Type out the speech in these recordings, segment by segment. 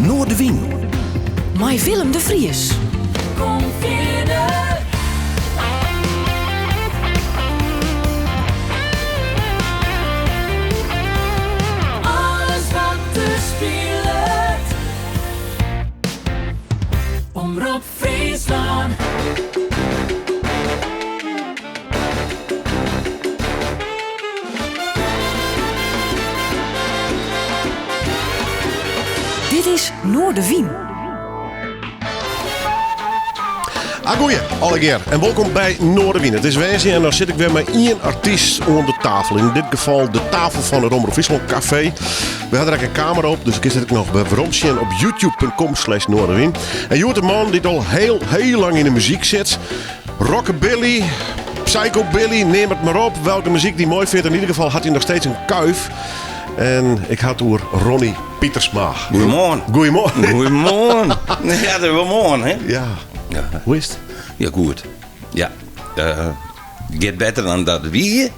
Noardewyn. Mei Willem de Vries. Kom fierder. Alles wat der spilet. Omrop Fryslân. Dit is Noardewyn. Agoeie, allegear en wolkom by Noardewyn. It is woansdei en dan sit ik wer mei ien artyst oan de tafel. Yn dit gefal de tafel fan it Omrop Fryslân Café. We ha der ek in kamera op, dus kinst it ek noch wer werom sjen op youtube.com slash Noardewyn. En hjoed in man dy't al heel, heel lang yn de muzyk sit. Rockabilly, psychobilly, neam it mar op. Welke muzyk dy moai fynt. In ieder geval hat hy noch steeds in kuif. En ik ha it oer Ronnie Pietersma. Goeiemoarn. Goeiemoarn. Goeiemoarn. Ja, dat is wol moarn, hè? Ja. Ja. Hoe is it? Ja, goed. Ja. Uh, giet better dan dat wie.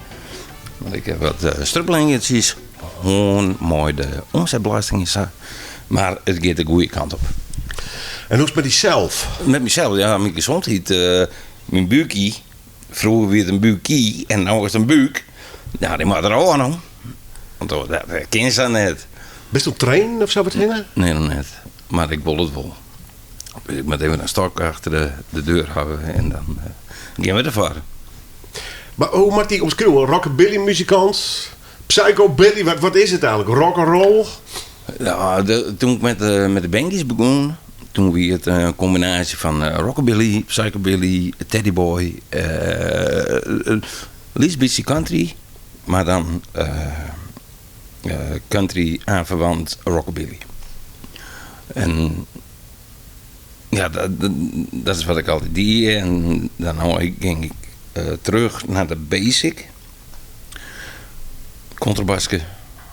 Want ik ha wat uh, strubbelingetjes hân mei de omsetbelasting en sa. Mar it giet de goede kant op. En hoe is it mei dysels? Met mysels, ja, myn gesondheid. Uh, myn búkie. Froeger wie it in búkie en no is it in búk. Ja, dy moat der ôf no. Want dat, dat kin sa net. Bist oan it trainen of sa wat hinne? Nee, noch net. Mar ik wol it wol. Ik moat even in stok achter de, de deur hawwe en dan uh, gean we derfoar. Mar hoe moat ik dy omskriuwe? Rockabilly muzikant? Psychobilly? Wat, wat is it eigenlik? Rock'n'roll? Ja, de, toen ik met de, met de bandjes begon, toen wie it in kombinaasje fan eh, rockabilly, psychobilly, teddyboy, uh, lyts bytsje country, mar dan uh, country aanverwant rockabilly. En ja, dat, dat is wat ik altyd die. En dan gyng ik terug nei de basic. Kontrabaske,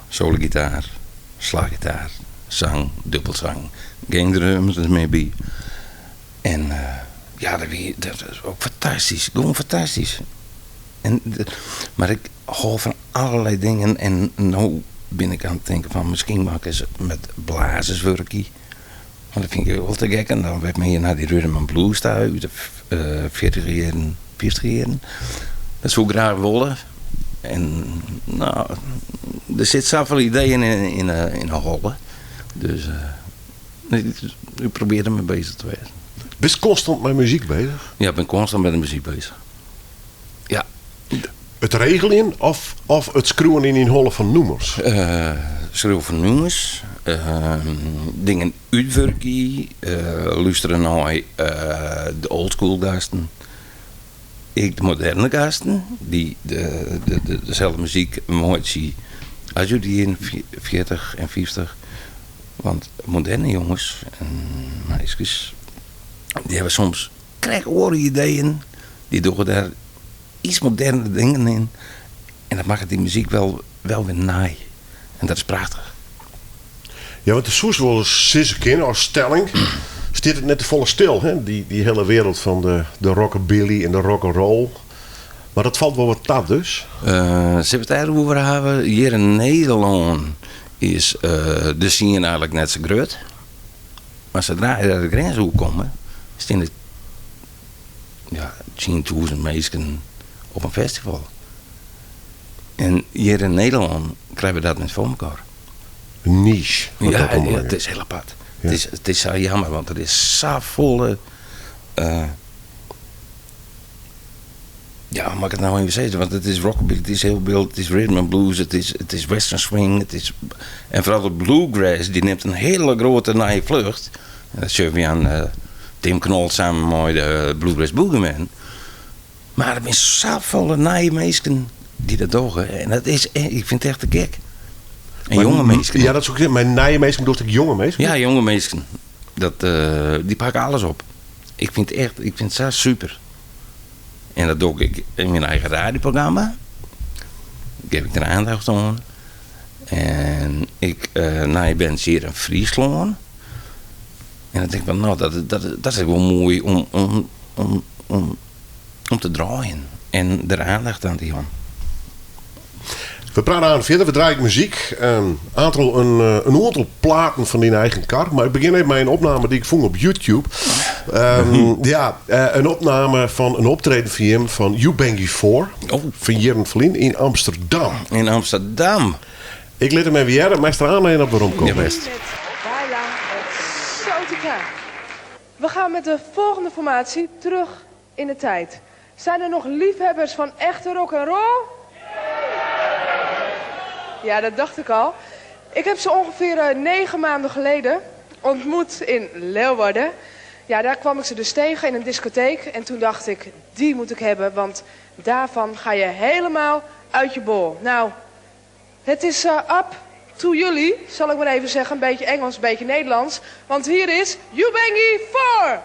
sologitaar, slaggitaar, sang, dûbeldsang, gjin drums der mear by. En ja, dat wie dat is ek fantastysk, gewoan fantastysk. En, mar ik hâld fan allerlei dingen en no bin ik oan it tinken fan miskien moat ik ris met blazers wurkje. Want dat fyn ik wol te gek. En dan wer mear nei dy rhythm and blues ta út de fjirtiger jierren, fyftiger jierren. Dat soe ik graach wolle. En no, der sit safolle ideeën yn 'e holle. Dus ik probearje dermei beuzich te wêzen. Bist konstant mei muzyk beuzich? Ja, ik bin konstant mei de muzyk beuzich. Ja. It regeljen of, of it skriuwen yn dyn holle fan nûmers? Uh, skriuwen fan nûmers, uh, dingen útwurkje, uh, lústerje nei de oldschool gasten, ek de moderne gasten, dy't de, de, de, deselde muzyk meitsje as út de jierren 40 en 50. Want moderne jonges en meiskes, dy hawwe soms krekt oare ideeën, dy dogge dêr iets moderne dingen yn en dat makket dy muzyk wel, wel wer nij. En dat is prachtich. Ja, want do soest wolris sizze kinne as stelling, stiet it net te folle stil, hè? Dy, dy hiele wereld fan de, de rockabilly en de rock'n'roll. Mar dat falt wol wat ta dus. Uh, sille we it dêroer hawwe? Hjir yn Nederlân is uh, de scene eigenlik net sa grut. Mar sadra je de grins oerkomme, stean der ja, 10.000 minsken op in festival. En hjir yn Nederlân krije we dat net foar mekoar. In niche. Ja, ja, it is hiel apart. Ja. It, is, it is sa jammer, want der is safolle. Uh, ja, hoe moat ik it no even sizze? Want it is rockabilly, it is hillbilly, it is rhythm and blues, it is, it is western swing. It is, en foaral de bluegrass, dy nimt in hiele grutte nije flucht. En dat sjogge we oan uh, Tim Knol samen mei de Bluegrass Boogeyman. Mar der binne safolle nije minsken dy't dat dogge. En dat is, ik fyn it echt te gek. En jonge minsken. Ja, dat soe ik sizze. Mei nije minsken bedoelst ek jonge minsken? Ja, jonge minsken. Dat, uh, dy pakke alles op. Ik fyn it echt, ik fyn it sa super. En dat doch ik yn myn eigen radioprogramma. Geef ik der oandacht oan. En ik, uh, nije bands hjir yn Fryslân. En dan tink ik fan, no, dat, dat, dat is wol moai om, om, om, om, om te draaien. En der oandacht oan te jaan. We prate oan fierder, we draaie muzyk. In aantal, in, in oantal platen fan dyn eigen kar. Mar ik begjin even mei in opname dy't ik fûn op YouTube. Ja, in opname fan in optreden fan jim fan Ubangi 4. Oh. Fan jierren ferlyn yn Amsterdam. Yn Amsterdam? Ik lit him even hearre, meist der aanst op weromkomme. Ja, best. Baila Exotica. We gaan met de volgende formatie terug in de tijd. Zijn er nog liefhebbers van echte rock and roll? Ja, dat dacht ik al. Ik heb ze ongeveer eh, negen maanden geleden ontmoet in Leeuwarden. Ja, daar kwam ik ze dus tegen in een discotheek. En toen dacht ik, die moet ik hebben, want daarvan ga je helemaal uit je bol. Nou, het is uh, up to jullie, zal ik maar even zeggen. Een beetje Engels, een beetje Nederlands. Want hier is Ubangi 4!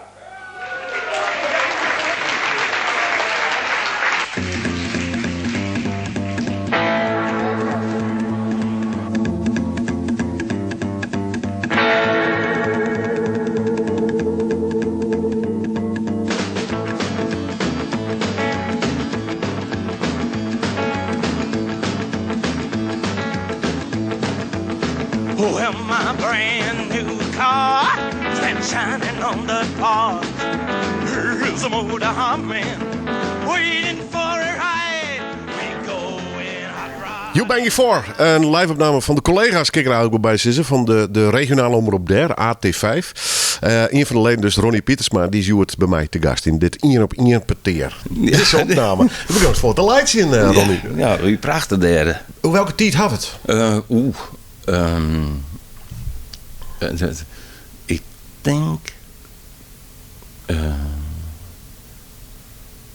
Well, my brand new car stands shining on the park. Here's a motor humming, waiting for a ride. We go in hot rod. Ubangi 4, een live-opname van de collega's, kijk er eigenlijk wel bij zitten, van de regionale omroep der, AT5. Een van de leden, dus Ronnie Pietersma, die is het bij mij te gast in dit 1 op 1 peteer. Dit is een opname. We gaan het voor te lijstje in, Ronnie. Ja, wie prachtig derde. Hoe welke tijd had het? Oeh. Ik denk.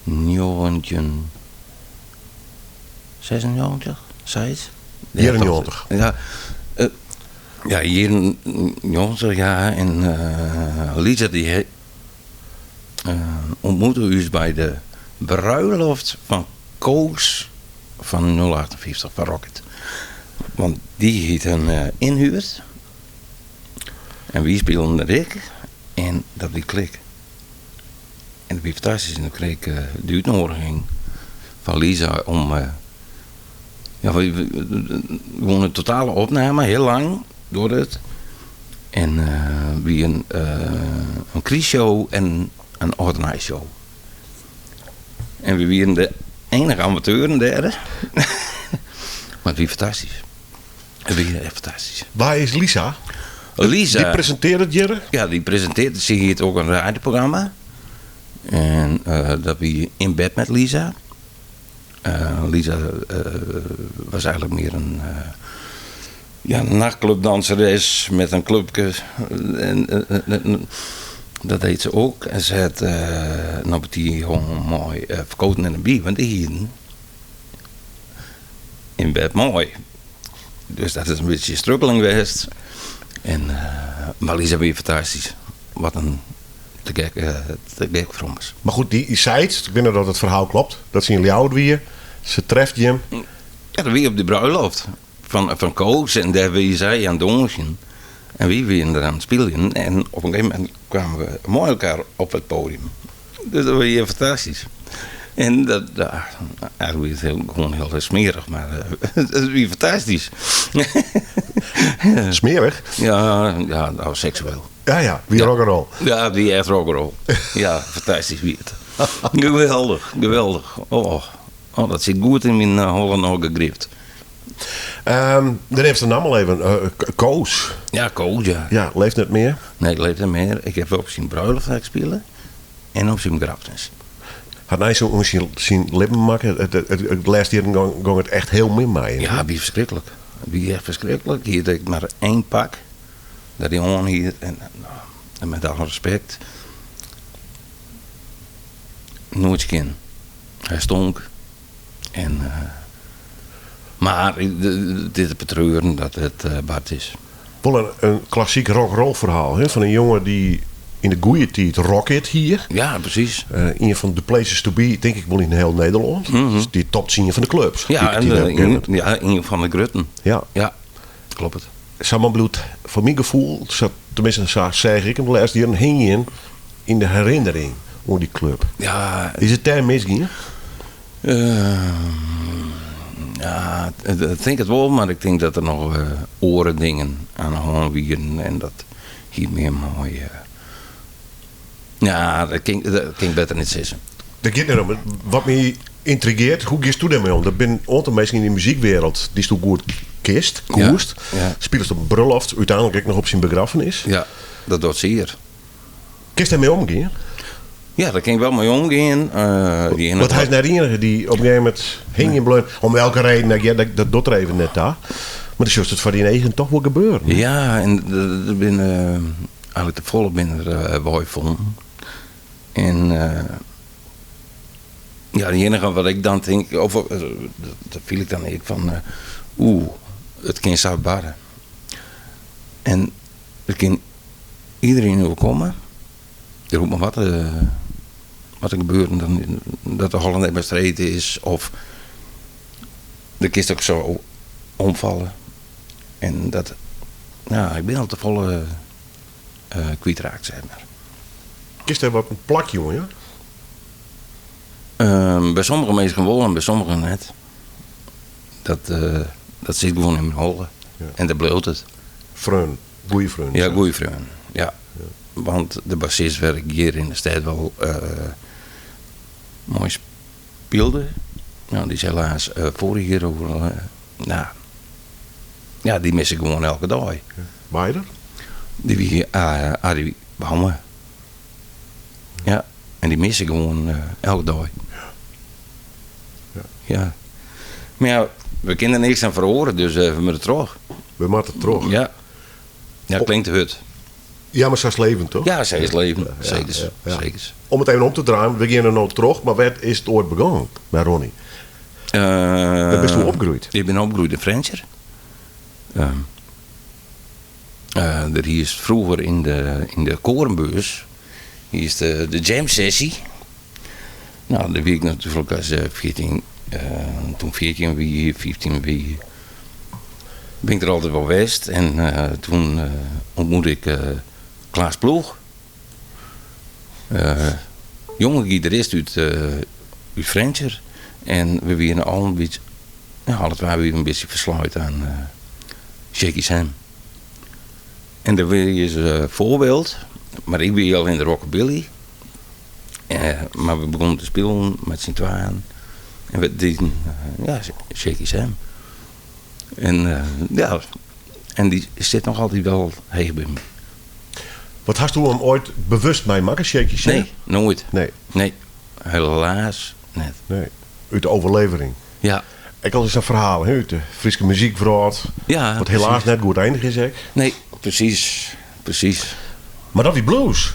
1996, zei het? Ja, 94. toch? Ja, ja, hier 90, ja. En Lisa die ontmoette u bij de bruiloft van Koos van 058 van Rocket. Want die heet een inhuurd. En wie speelde Rick? En dat die klik. En dat was fantastisch. En dan kreeg ik de uitnodiging van Lisa om... ja, we gewoon een totale opname, heel lang, door het. En wie een crisishow en een ordinary show. En we waren de enige amateuren daar. Maar het was fantastisch. Het was echt fantastisch. Waar is Lisa? Lisa. Die presenteert het, Jerry? Ja, die presenteert. Ze heeft ook een radioprogramma. En dat we in bed met Lisa. Lisa was eigenlijk meer een nachtclubdanseres met een clubje. En dat deed ze ook. En ze had nog die gewoon mooi verkoten in de bier, want die hielden in bed mooi. Dus dat is een beetje struggeling geweest. En maar Lisa weer fantastisch. Wat een te gek voor ons. Maar goed, die zei het. Ik weet nog dat het verhaal klopt. Dat ze in Ljouwert weer. Ze treft Jim. Ja, dat wie op de bruiloft van Koos. En daar wie zij aan het dongen. En wie wie er aan het spelen. En op een gegeven moment kwamen we mooi elkaar op het podium. Dus dat was hier fantastisch. En dat, ja, eigenlijk is het gewoon heel smerig, maar het is weer fantastisch. Smerig? Ja, ja, nou, seksueel. Ja, ja, wie Ja. rock'n'roll. Ja, wie echt rock'n'roll. Ja, fantastisch wie het. Geweldig, geweldig. Oh, oh, dat zit goed in mijn holle ogen gegript. Dan heeft ze naam al even, Koos. Ja, Koos, ja. Ja, leeft net meer? Nee, ik leef niet meer. Ik heb op zijn bruiloft gaan spelen en op zijn begrafenis. Had hij zo zijn lippen maken? Het laatste jaar ging het echt heel min mee, hè? Ja, wie verschrikkelijk. Wie echt verschrikkelijk. Hier deed ik maar één pak. Dat die jongen hier. En, nou, en met alle respect. Nooit kind. Hij stonk. En, maar dit is betreuren dat het Bart is. Wel een klassiek rock'n'roll verhaal. Hè? Van een jongen die in de goeie tijd rocket hier. Ja, precies. Een van de places to be, denk ik wel in heel Nederland. Dus die top 10 van de clubs. Ja, Die en, die kennen. ja, een van de grutten. Ja. Ja, klopt het. Samenbloed, voor mijn gevoel, zo, tenminste zo zeg ik hem de laatste jaren, hing je in de herinnering over die club. Ja. Is het daar misgegaan? Ja, ik tink it wol, mar ik tink dat der noch oare dingen oan de hân wienen en dat hie mear mei. Ja, dat kin, dat kin ik better net sizze. Dat giet net om. Wat my yntrigearret, hoe giesto dêrmei om? Der binne in oantal minsken yn de muzykwereld dy'tsto goed kinst, koest. Ja. Spilest op brulloft, úteinlik ek noch op syn begraffenis. Ja, dat docht sear. Kinst dêrmei omgean? Ja, dêr kin ik wol mei omgean. Want hy is net de iennige dy't op in gegeven momint hingjen bleaun. Om welke reden ek, ja, dat docht der even net ta. Mar dan sjochst it foar dyn eagen toch wol gebeuren. Ja, en der binne eigentlik te folle binne der weifallen. En ja, it iennige wat ik dan tink, of dat fiel ik dan ek fan, oeh, it kin sa barre. En it kin iderien oerkomme. Der hoecht mar wat wat te gebeuren, dan dat de holle net mear streed is of der kinst ek sa omfalle. En dat, ja, ik bin al te folle kwytraakt, sis mar. Kinst dêr wat in plak jaan, ja? By sommige minsken wol en by sommigen net. Dat, dat sit gewoan yn myn holle. En dêr bliuwt it. Freon, goeie freon. Ja, goeie freon, ja. Want de bassist wêr ik hjir yn de stêd wol mei spylde, no, dy is helaas foarich jier oer, no, ja, dy mis ik gewoan elke dei. Wa wie dat? Dy wie Arie Bouma. Ja, en dy mis ik gewoan elke dei. Ja. Mar ja, we kinne der niks oan feroarje, dus we moatte troch. We moatte troch. Ja. Ja, klinkt hurd. Ja, mar sa is 't leven toch? Ja, sa is 't leven. Sekers. Sekers. Om it even om te draaien, we geane no troch, mar wêr is it oait begûn mei Ronnie? Wêr bisto opgroeid? Ik bin opgroeid yn Frjentsjer. Der hiest froeger yn de, yn de Korenbeurs hiest de jam sessie. No, dêr wie ik natuerlik as 14, toen 14 wie, 15 wie, bin ik der altyd wol west. En toen ontmoette ik Klaas Ploeg. Jonge gitarist út, út Frjentsjer. En we wiene al in bytsje, ja, alle twa wiene we in bytsje ferslein oan Shaky Sam. En dat wie ús foarbyld, mar ik wie al yn de rockabilly. Mar we begûnen te spyljen mei syn twaen. En we dienen, ja, Shaky Sam. En ja, en dy sit noch altyd wol heech by my. Wat hasto him oait bewust meimakke, Shaky Sam? Nee, noait. Nee. Nee, helaas net. Nee, út de overlevering. Ja. Ek al is sa'n ferhaal, hè, út de Fryske muzykwrâld. Ja, Wat helaas net goed eindige is ek. Nee, presys, presys. Mar dat wie blues?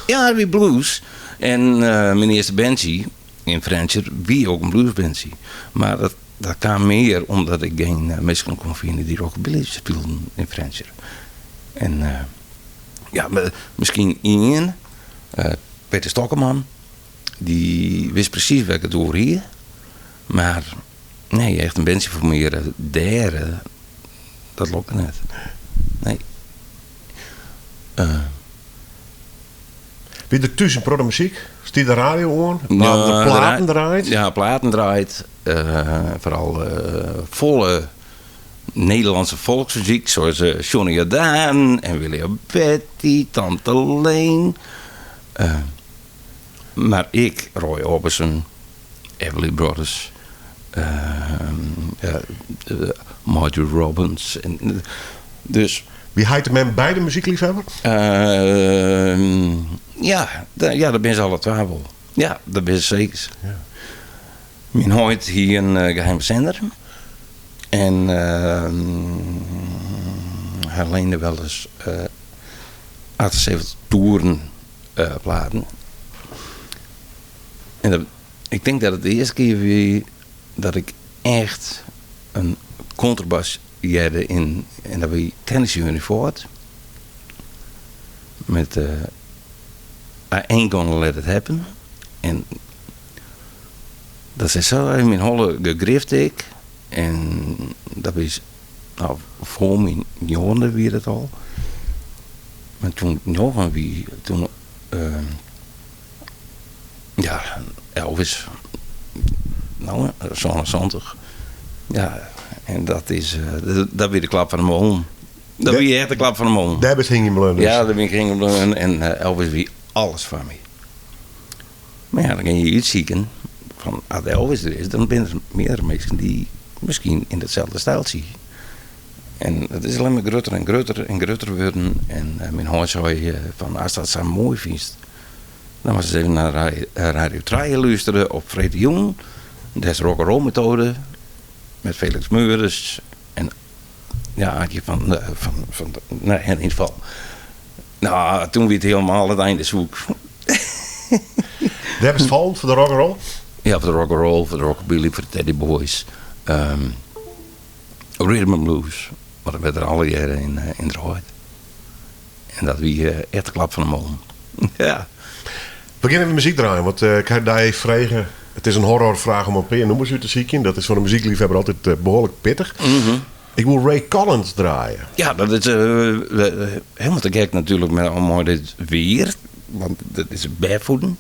Ja, dat wie blues. En myn earste bandsje yn Frjentsjer wie ook in bluesbandsje. Mar dat, dat kaam mear omdat ik gjin minsken kon fine dy't rockabilly spylden yn Frjentsjer. En ja, miskien ien, Peter Stokkerman, dy wist presys wêr't ik it oer hie. Mar nee, echt in bandsje formearje dêr, dat lokte net. Nee. Wie der thús in protte muzyk? Stie de radio oan? Waarden der platen draaid? Ja, platen draaid. Foaral folle Nederlandse folksmuzyk, sa as Johnny Jordaan en Willy Alberti, Tante Leen. Mar ek Roy Orbison, Everly Brothers, Marty Robbins. Dus. Wie heit en mem beide muzykleafhawwer? Ja, ja, dat binne se alle twa wol. Ja, dat binne se seker. Ja. Myn heit hie in geheime sender. En hy leende wolris 78 toeren platen. En dat, ik tink dat it de earste kear wie dat ik echt in kontrabas hearde yn, en dat wie Tennessee Ernie Ford. Met I Ain't Gonna Let It Happen. En dat sit sa yn myn holle gegrift ek. En dat wie, no, foar myn njoggende wie dat al. Mar toen ik njoggen wie, toen, ja, Elvis, no, 77. Ja, en dat is, dat wie de klap fan de molen. Dat wie echt de klap fan de molen. Dêr bist hingjen bleaun dus? Ja, dêr bin ik hingjen bleaun en Elvis wie alles foar my. Mar ja, dan gean je útsykjen fan as Elvis der is, dan binne der meardere minsken dy't miskien yn datselde styltsje. En it is allinnich mar grutter en grutter en grutter wurden. En myn heit sei fan ast dat sa moai fynst, dan moatst ris even nei Radio Trije lústerje op freedtejûn. Dêr is rock'n'roll methode met Felix Meurders en ja, Adje van, van, nee, in ieder geval. Nou, toen wie it hielemaal it einde zoek. Dêr bist fallen foar de rock'n'roll? Ja, foar de rock'n'roll, foar de rockabilly, foar de Teddy Boys. Um, rhythm and blues. Want dat werd der allegearre yn, eh, yn draaid. En dat wie eh, echt de klap fan de molen. ja. We gean even muzyk draaien, want eh, ik ha dy frege. It is in horrorfraach om in pear nûmers út te sykjen. Dat is foar in muzykleafhawwer altyd eh, behoarlik pittich. Ik wol Ray Collins draaie. Ja, dat is helemaal te gek natuerlik met mei dit weer. Want dat is barefooten.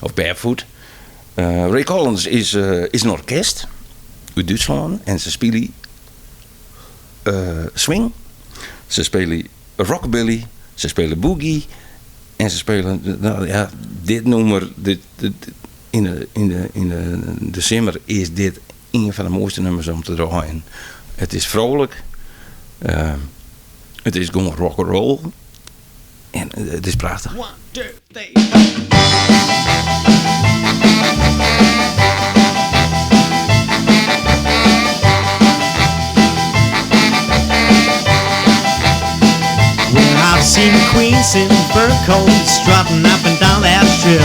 Of barefoot. Ray Collins is, is in orkest út Dútslân en se spylje swing, se spylje rockabilly, se spylje boogie en se spylje, no ja, dit nûmer, dit, yn de, yn de, yn de simmer is dit ien fan de moaiste nûmers om te draaien. It is frolik, it is gewoan rock'n'roll en it is prachtich. One, two, three, Well, I've seen queens in fur coats strutting up and down that strip.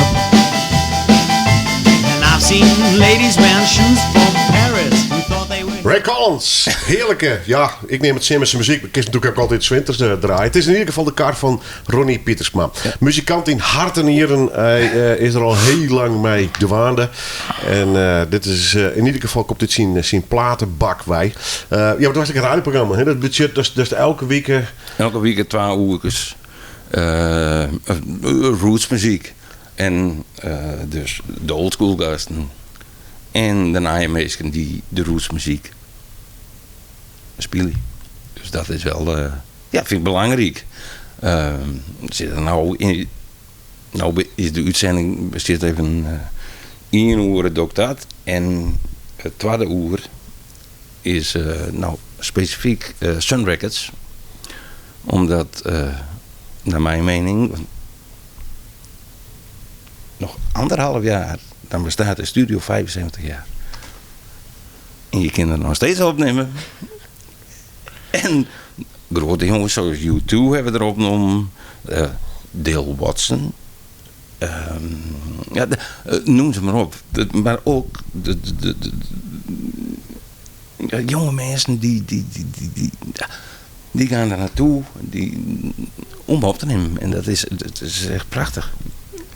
And I've seen ladies wearing shoes from Paris who thought they were... Ray Collins, hearlike. Ja, ik neam it simmerse muzyk, mar kinst natuerlik ek altyd 's winters eh, draaie. It is yn ieder gefal de kar fan Ronnie Pietersma. Muzikant yn hart en nieren, hy eh, is der al hiel lang mei dwaande. En eh, dit is, eh, yn ieder gefal komt dit syn, syn platebak wei. Eh, ja, want do hast ek in radioprogramma, hè? Dat betsjut datst elke wike... Elke wike twa oerkes eh, rootsmuzyk. En dus de oldschool gasten en de nije minsken dy't de rootsmuzyk spylje. Dus dat is wel, ja, fyn ik belangryk. Sit der no yn, no is de útsending bestiet even ien oere doch ik dat en it twadde oer is no spesifyk Sun Records. Omdat nei myn miening Noch anderhalf jaar, dan bestaat de studio 75 jaar. En je kin der noch steeds opnimme. En grote jongens zoals U2 hawwe der opnommen. Uh, Dale Watson. Um, ja, de, uh, noem ze maar op. De, maar ook de, de, de, de jonge mensen die, die, die, die, die, die gaan daar naartoe die, om op te nemen. En dat is, dat is echt prachtig.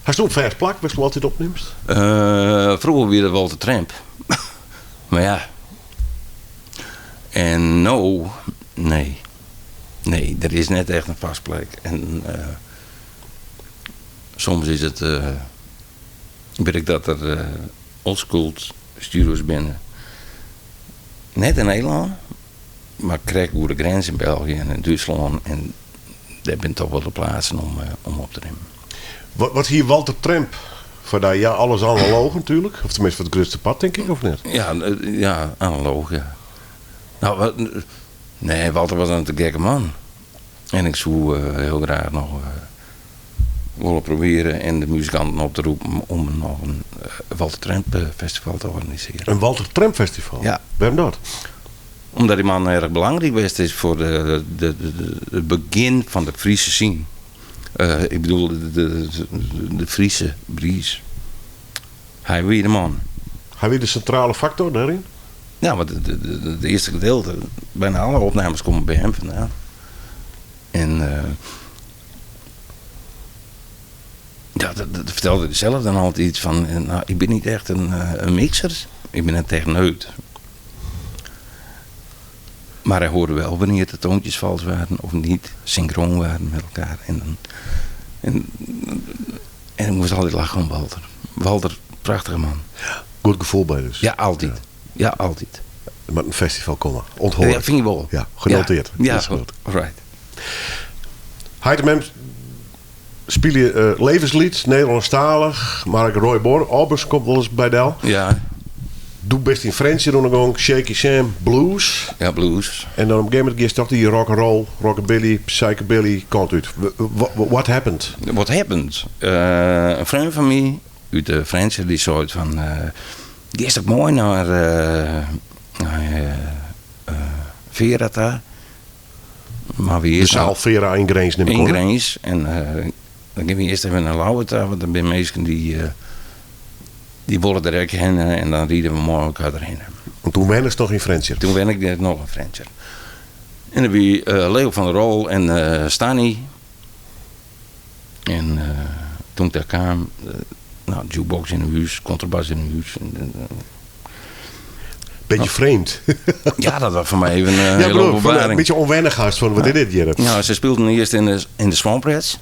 Hasto in fêst plak wêr'tsto altyd opnimst? Uh, froeger wie dat Walter Tremp. mar ja. En no, nee. Nee, der is net echt in fêst plak. En uh, soms is it, uh, wit ik dat der uh, oldschool studio's binne. Net yn Nederlân, mar krekt oer de grins yn België en yn Dútslân. En dêr binne toch wol de plaatsen om, eh, om op te nimmen. Wat, wat hie Walter Tremp foar dy? Ja, alles analooch natuerlik. Of teminsten foar it grutste part, tink ik, of net? Ja, eh, ja, analooch, ja. Nou, wat, nee, Walter was in te gekke man. En ik soe eh, hiel graach noch wolle probearje en de muzikanten op te roppen om noch in Walter Tremp festival te organisearjen. In Walter Tremp festival? Ja. Wêrom dat? Omdat dy man erch belangryk west is foar de, de, de, it begjin fan de Fryske scene. Uh, ik bedoel, de, de, de Friese bries. Hy wie de man. Hy wie de sintrale faktor dêryn? Ja, want het earste gedeelte, bijna alle opnames komme by him fandaan. En uh, ja, dat, dat fertelde hy sels dan altyd fan, eh, nou, ik bin net echt in, eh, in mixer, ik bin in techneut. Mar hy hearde wol wannear't de toantjes falsk waarden of net synchroon waarden mei elkoar. En, dan, en, en ik moast altyd lachen om Walter. Walter, prachtige man. Goed gefoel by dus. Ja, altyd. Ja, altyd. Der moat in festival komme. Onthâld. Ja, fyn ik wol. Ja, genoteerd. Ja, Is goed. right. Heit en mem spylje eh, levensliet, Nederlânsktalich. Mar Roy Bor Orbison komt wolris by del. Ja, Doe bist yn Frjentsjer oan de gong, Shaky Sam, blues. ja, blues. En dan op een gegeven moment giest toch die rock and roll, rockabilly, psychobilly kant út. What happened? What happened? Eh, in freon fan my út de Frjentsjer dy sei fan... eh giest ek moai nei, eh, nei eh, Vera ta. Mar wy De earst zaal Vera yn Grins nim ik yn oan. Grins. En eh, dan gean we earst even nei Ljouwert ta, want der binne minsken dy, eh, dy wolle der ek hinne en dan ride we mei elkoar derhinne. Want doe wennest noch yn Frjentsjer. Doe wenne ik net noch yn Frjentsjer. En dan wie eh, Leo van der Rol en eh Stanny. En eh, doe't ik dêr kaam, eh, nou, jukebox yn 'e hûs, kontrabas yn 'e hûs. En, eh, Beetje vreemd. ja, dat was foar my even een ja, hele bedoel, van, een openbaring. beetje onwennig haast van wat is dit hier? Nou, ze speelden eerst in de Swamp Rats.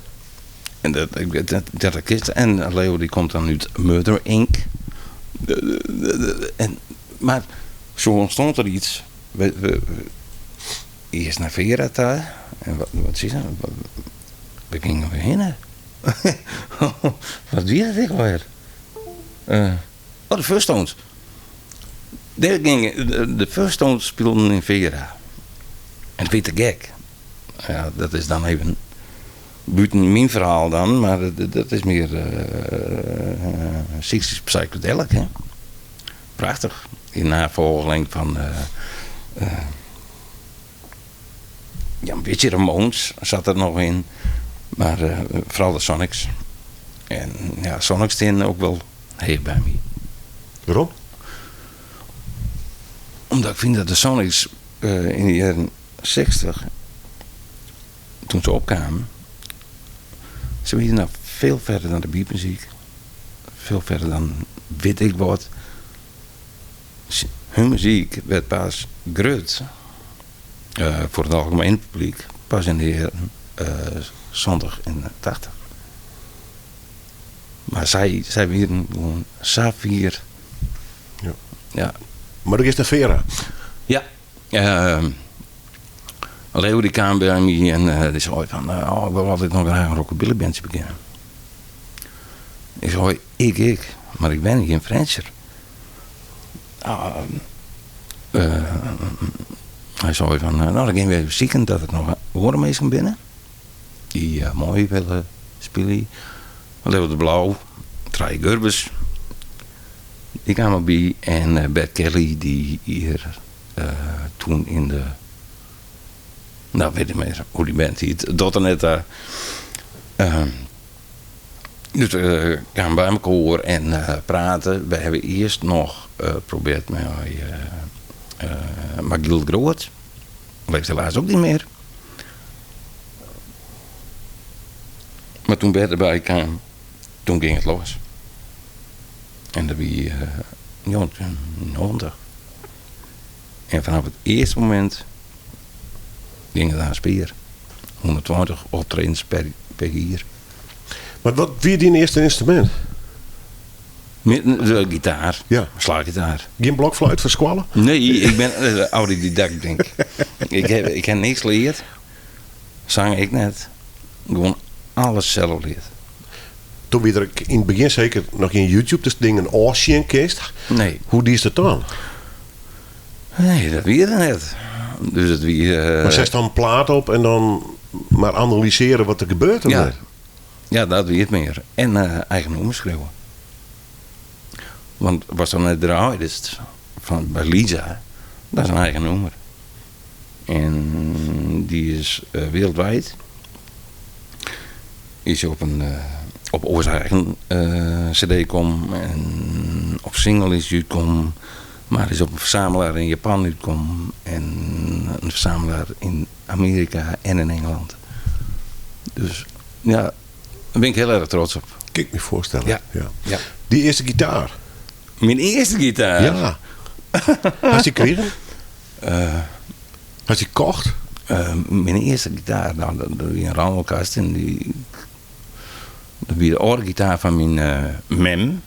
En dat, ik, dat, dat, dat, en Leo die komt dan uit Murder Inc. En, maar zo ontstond er iets. We, eerst naar Vera ta. En wat, wat is dat? We gingen weer heen. wat wie dat ik alweer? Eh, oh, de First Stones. Daar gingen, de First Stones speelden in Vera. En dat vind ik te gek. Ja, dat is dan even buiten mijn verhaal dan, maar dat, dat is meer eh 60s psychedelic, hè? Prachtig. In navolging van eh, eh, ja, een beetje Ramones zat er nog in, maar eh, vooral de Sonics. En ja, Sonics staan ook wel heel bij mij. Waarom? Omdat ik vind dat de Sonics eh, in de jaren 60, toen ze opkwamen, ze waren nou veel verder dan de beatmuziek. Veel verder dan weet ik wat. Hun muziek werd pas groot eh, voor het algemeen publiek. Pas in de jaren eh 70 en 80. Maar zij, zij waren gewoon saffier. Ja. Ja, Maar dat is de Vera. ja. Ehm Leo die kwam bij mij en eh, die zei van, eh, oh, ik wil altijd nog graag een rockabilly bandje beginnen. Ik zei, ik, ik, maar ik ben geen Frjentsjer. Ah, eh, hij zei van, eh, nou dan gaan we even zoeken dat het nog horen mensen binnen. Die eh, mooi willen spelen. Leo de Blauw, Trij Gurbes. Die kwamen bij en eh, Bert Kelly die hier eh, toen in de... Nou, weet ik meer hoe die band heet. Dat er net daar. Dus we kwamen bij elkaar en eh, praten. We hebben eerst nog geprobeerd met uh, Magiel Groot. Leeft helaas ook niet meer. Maar toen Bert erbij kwam, toen ging het los. En dat wie uh, 1990. En vanaf het eerste moment ging het aan spier. 120 optredens per, per jaar. Maar wat wie die eerste instrument? Met de gitaar, Ja. slaggitaar. Geen blokfluit voor squallen? Nee, ik ben uh, autodidact, denk ik. Ik heb, ik heb niks geleerd. Zang ik net. Gewoon alles zelf geleerd. Toen wie er in het begin zeker nog in YouTube dus dingen orsjen kist. Nee. Hoe die is dat dan? Nee, dat wie er net. Dus het wie... eh, maar zet dan een plaat op en dan maar analyseren wat er gebeurt. ja. ermee. ja, dat wie het meer. En eh, eigen nummers schreeuwen. Want was dan net draaid is van bij Lisa, dat is een eigen nummer. En die is eh, wereldwijd. Is op een eh, op oors eigen eh, cd kom en op single is uitkom, maar is op een verzamelaar in Japan uitkom en een verzamelaar in Amerika en in Engeland. Dus ja, daar ben ik heel erg trots op. Kan ik me voorstellen. Ja. Ja. Ja. Die eerste gitaar. Mijn eerste gitaar. Ja. Had je gekregen? Had je gekocht? Eh, mijn eerste gitaar, nou, dat, dat was een rammelkast en die, dat was de oude gitaar van mijn eh, mem.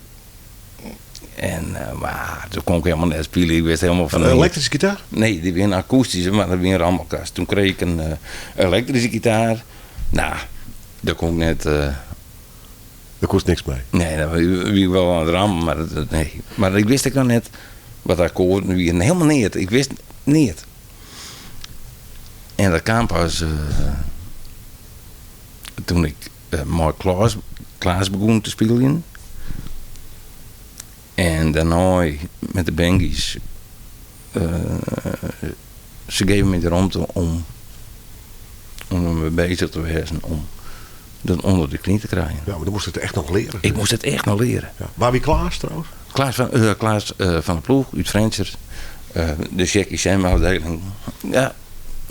En, eh, mar toen kon ik helemaal net spylje. Ik wist helemaal fan Een elektryske gitaar? Nee, dy wie in akoestyske, mar dat wie in rammelkast. Toen kreeg ik in eh, elektryske gitaar. Nou, dêr kon ik net. Eh, Dêr koest niks mei. Nee, dat wie wol oan it rammen, mar dat, nee. Mar ik wist ek noch net wat akkoarden wienen. Helemaal neat. Ik wist neat. En dat kaam pas eh, toen ik mei Klaas, Klaas begûn te spyljen. En dêrnei met de Bengies. Se geven my de romte om dermei beuzich te wêzen, om dat ûnder de knie te krijen. Ja, mar do moast it echt noch leare. Ik moast it echt noch leare. Ja. Wa wie Klaas trouwens? Klaas van der Ploeg út Frjentsjer. De Jackie Sam afdeling. Ja,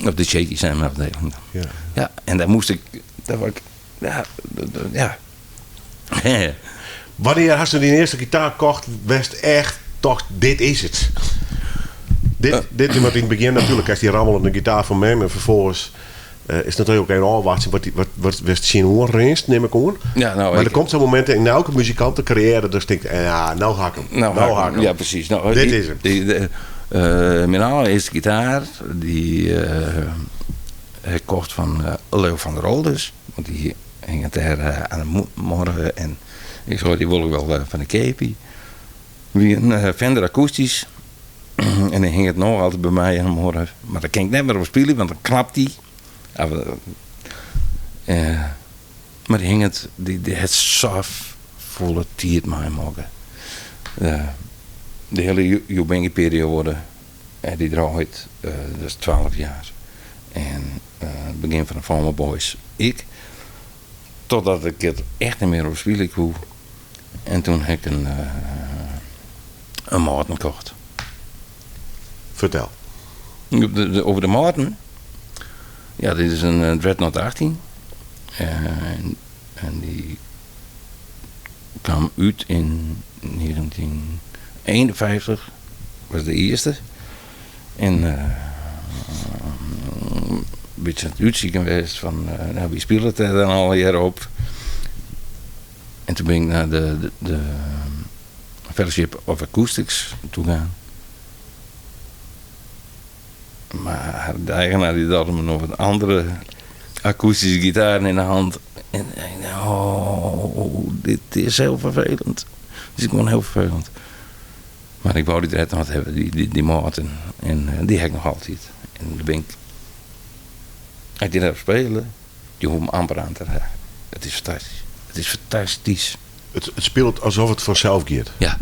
of de Shaky Sam afdeling. Ja. Ja, en dêr moast ik, dêr wa ik, ja, ja. Wannear hast dyn earste gitaar kocht, west echt tocht, dit is it? Dit, want yn it begjin natuerlik krijst dy rammeljende gitaar fan mem en ferfolgens is it natuerlik ek even ôfwachtsjen wat west tsjinoan rinst, nim ik oan. Ja, nou, Mar ik der komt sa'n momint yn elke muzikantekarriêre datst tinkst, ja, no ha ik him. No No ha ik him. Ja, presys. No, Dit die, is him. Myn allerearste gitaar, dy ha ik kocht fan Leo van der Olders. Want dy hinget dêr oan de muorre en ik sei, dy wol ik wol fan de keapje. Wie in Fender akoestysk en dy hinget noch altyd by my oan de muorre. Mar dêr kin ik net mear op spylje, want dan knapt dy. Mar dy hinget, dy hat safolle tiid meimakke. De hiele Joebengie-perioade hat dy draaid, dat is 12 jaar. En it begjin fan de Farmer Boys ek. Totdat ik it echt net mear op spylje koe. En toen ha ik in Martin kocht. Fertel. Over de Martin? Ja, dit is in Dreadnought 18. En dy kaam út yn 1951, was de earste. En in bytsje oan it útsykjen west fan, no, wie spilet dêr dan allegear op? En toen bin ik nei de Fellowship of Acoustics toe gaan. Mar de eigenaar dy dolde my noch wat andere akoestyske gitaren yn de hand. En ik dacht, oh, dit is hiel ferfelend. Dit is gewoan hiel ferfelend. Mar ik wou dy Dreadnought hawwe, dy Martin. En dy ha ik noch altyd. En dêr bin ik, as ik dy dêrop spile, je hoege him amper oan te raken. It is fantastysk. It is fantastysk. It spilet alsof it fansels giet. Ja,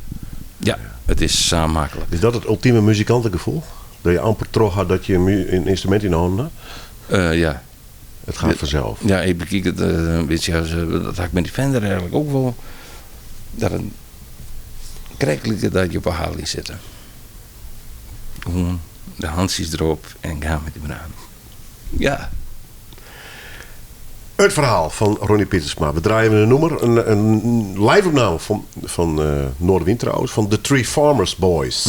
ja, it is sa maklik. Is dat it ultime muzikantegefoel? Dat je amper troch ha dat je in ynstrumint yn de hannen ha? Ja. It gaat vanzelf. Ja, ik bekyk it in bytsje as, dat ha ik mei dy Fender eigentlik ook wol, dat it krekt liket dat je op 'e Harley sitte. Gewoan de hantsjes derop en gaan mei dy braam. Ja. It ferhaal fan Ronnie Pietersma. We draaie in nûmer, in live-opname fan Noardewyn trouwens, fan The Three Farmers Boys.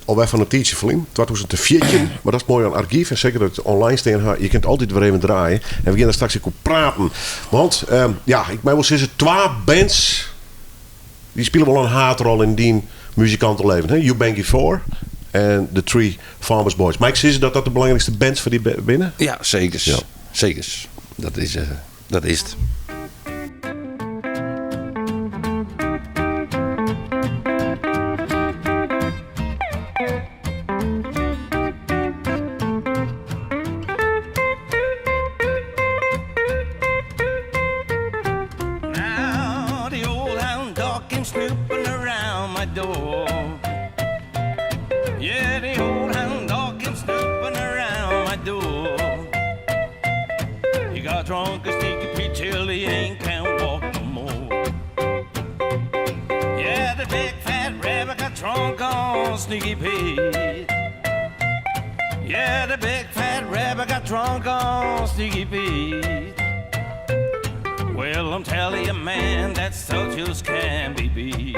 Alwer fan in tiidsje ferlyn, 2014. Mar dat is moai oan argyf en seker dat it online stean ha, je kinne it altyd wer even draaie. En we gean der straks ek oer praten. Want ja, ik mei wol sizze, twa bands dy spile wol in haadrol yn dyn muzikanteleven. Hè? Ubangi 4 en The Three Farmers Boys. Mei ik sizze dat dat de belangrykste bands foar dy binne? Ja, seker. Ja. Seker. Dat is it. Now the old hound dog came snooping around my door. Yeah, the old hound dog came snooping around my door. He got drunk as Sneaky Pete till he ain't can't walk no more. Yeah, the big fat rabbit got drunk on Sneaky Pete. Yeah, the big fat rabbit got drunk on Sneaky Pete. Well, I'm telling you, man, that stuff just can't be beat.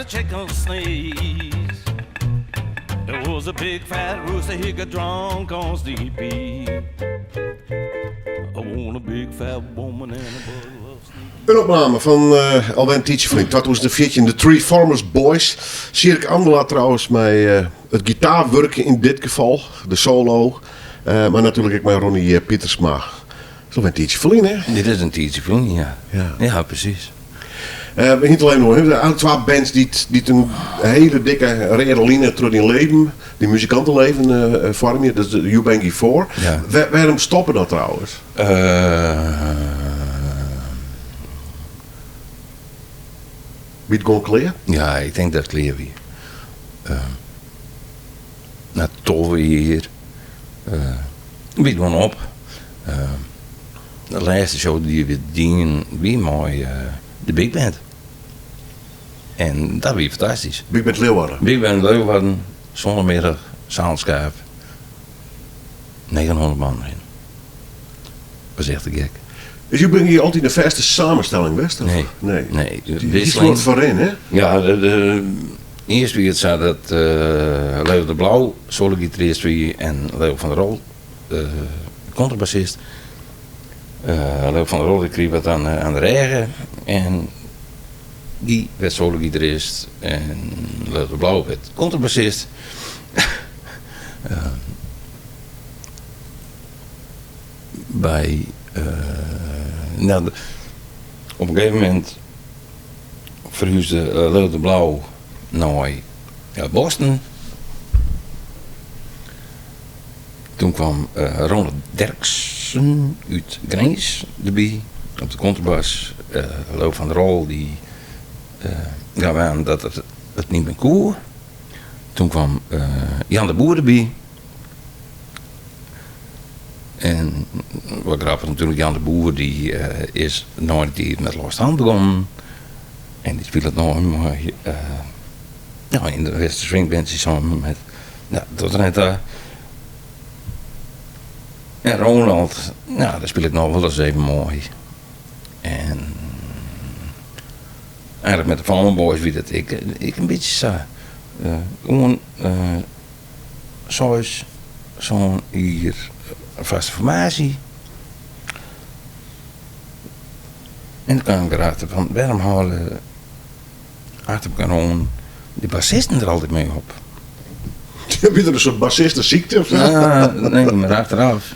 chicken sneeze. There was a big fat rooster, he got drunk on sleepy. I want a big fat woman and a bottle of sneaky. In opname fan uh, alwer in tiidsje ferlyn, 2014, de Three Farmers Boys. Sierk Andela trouwens mei uh, it gitaarwurk yn dit gefal, de solo. Uh, mar natuerlik ek mei Ronnie Pietersma. Dat is alwer in tiidsje ferlyn, hè? Dit is in tiidsje ferlyn, ja. Ja, ja presys. Uh, we hiene it al even oer. Twa bands dy't, dy't in hiele dikke reade line troch dyn leven, dyn muzikantenleven uh, foarmje. Dat is de Ubangi 4. Ja. wêrom stoppe dat trouwens? Uh, Wie it gewoan klear? Ja, ik tink dat it klear wie. Uh, nei 12 jier uh, wie it gewoan op. Uh, de lêste show dy't we dienen wie mei uh, de Big Band. En dat wie fantastysk. Big Band Leeuwarden? Big Band Leeuwarden, sonnemiddei, Sânskaap. 900 man deryn. Was echt te gek. Is Ubangi altyd in fêste samenstelling west? Of? Nee. Nee. Nee. Dy soart foarrin, hè? Ja, de, earst wie it sa dat uh, Leo de Blauw solo-gitarist wie en Leo van der Rol uh, kontrabassist. Uh, Leo van der Rol die krige wat oan, oan de rêge en dy waard solo-gitarist en Leo de Blauw waard kontrabassist. uh, by, no, op in gegeven momint ferhuze Leo de Blauw nei Boston. Toen kwam Ronald Derksen út Grins derby op de kontrabas. Leo van der Rol dy gaf oan dat er it net mear koe. Toen kwam Jan de Boer derby. En wat grappich natuerlik, Jan de Boer dy is nei de tiid met Lost Hand begûn. En dy spilet no mei ja, yn de Wester Swing Band samen met ja, tot er net ta. En Ronald, nou, dêr spilet noch wolris even mei. En eigentlik met de Farmer Boys wie dat ek, ek in bytsje sa. Uh, gewoan uh, seis, sân jier fêste formaasje. En doe kaam ik derachter fan wêrom hâlde achter elkoar oan de bassisten der altyd mei op. Wie der in soart bassistesykte of sa? Ja, nee, mar achteraf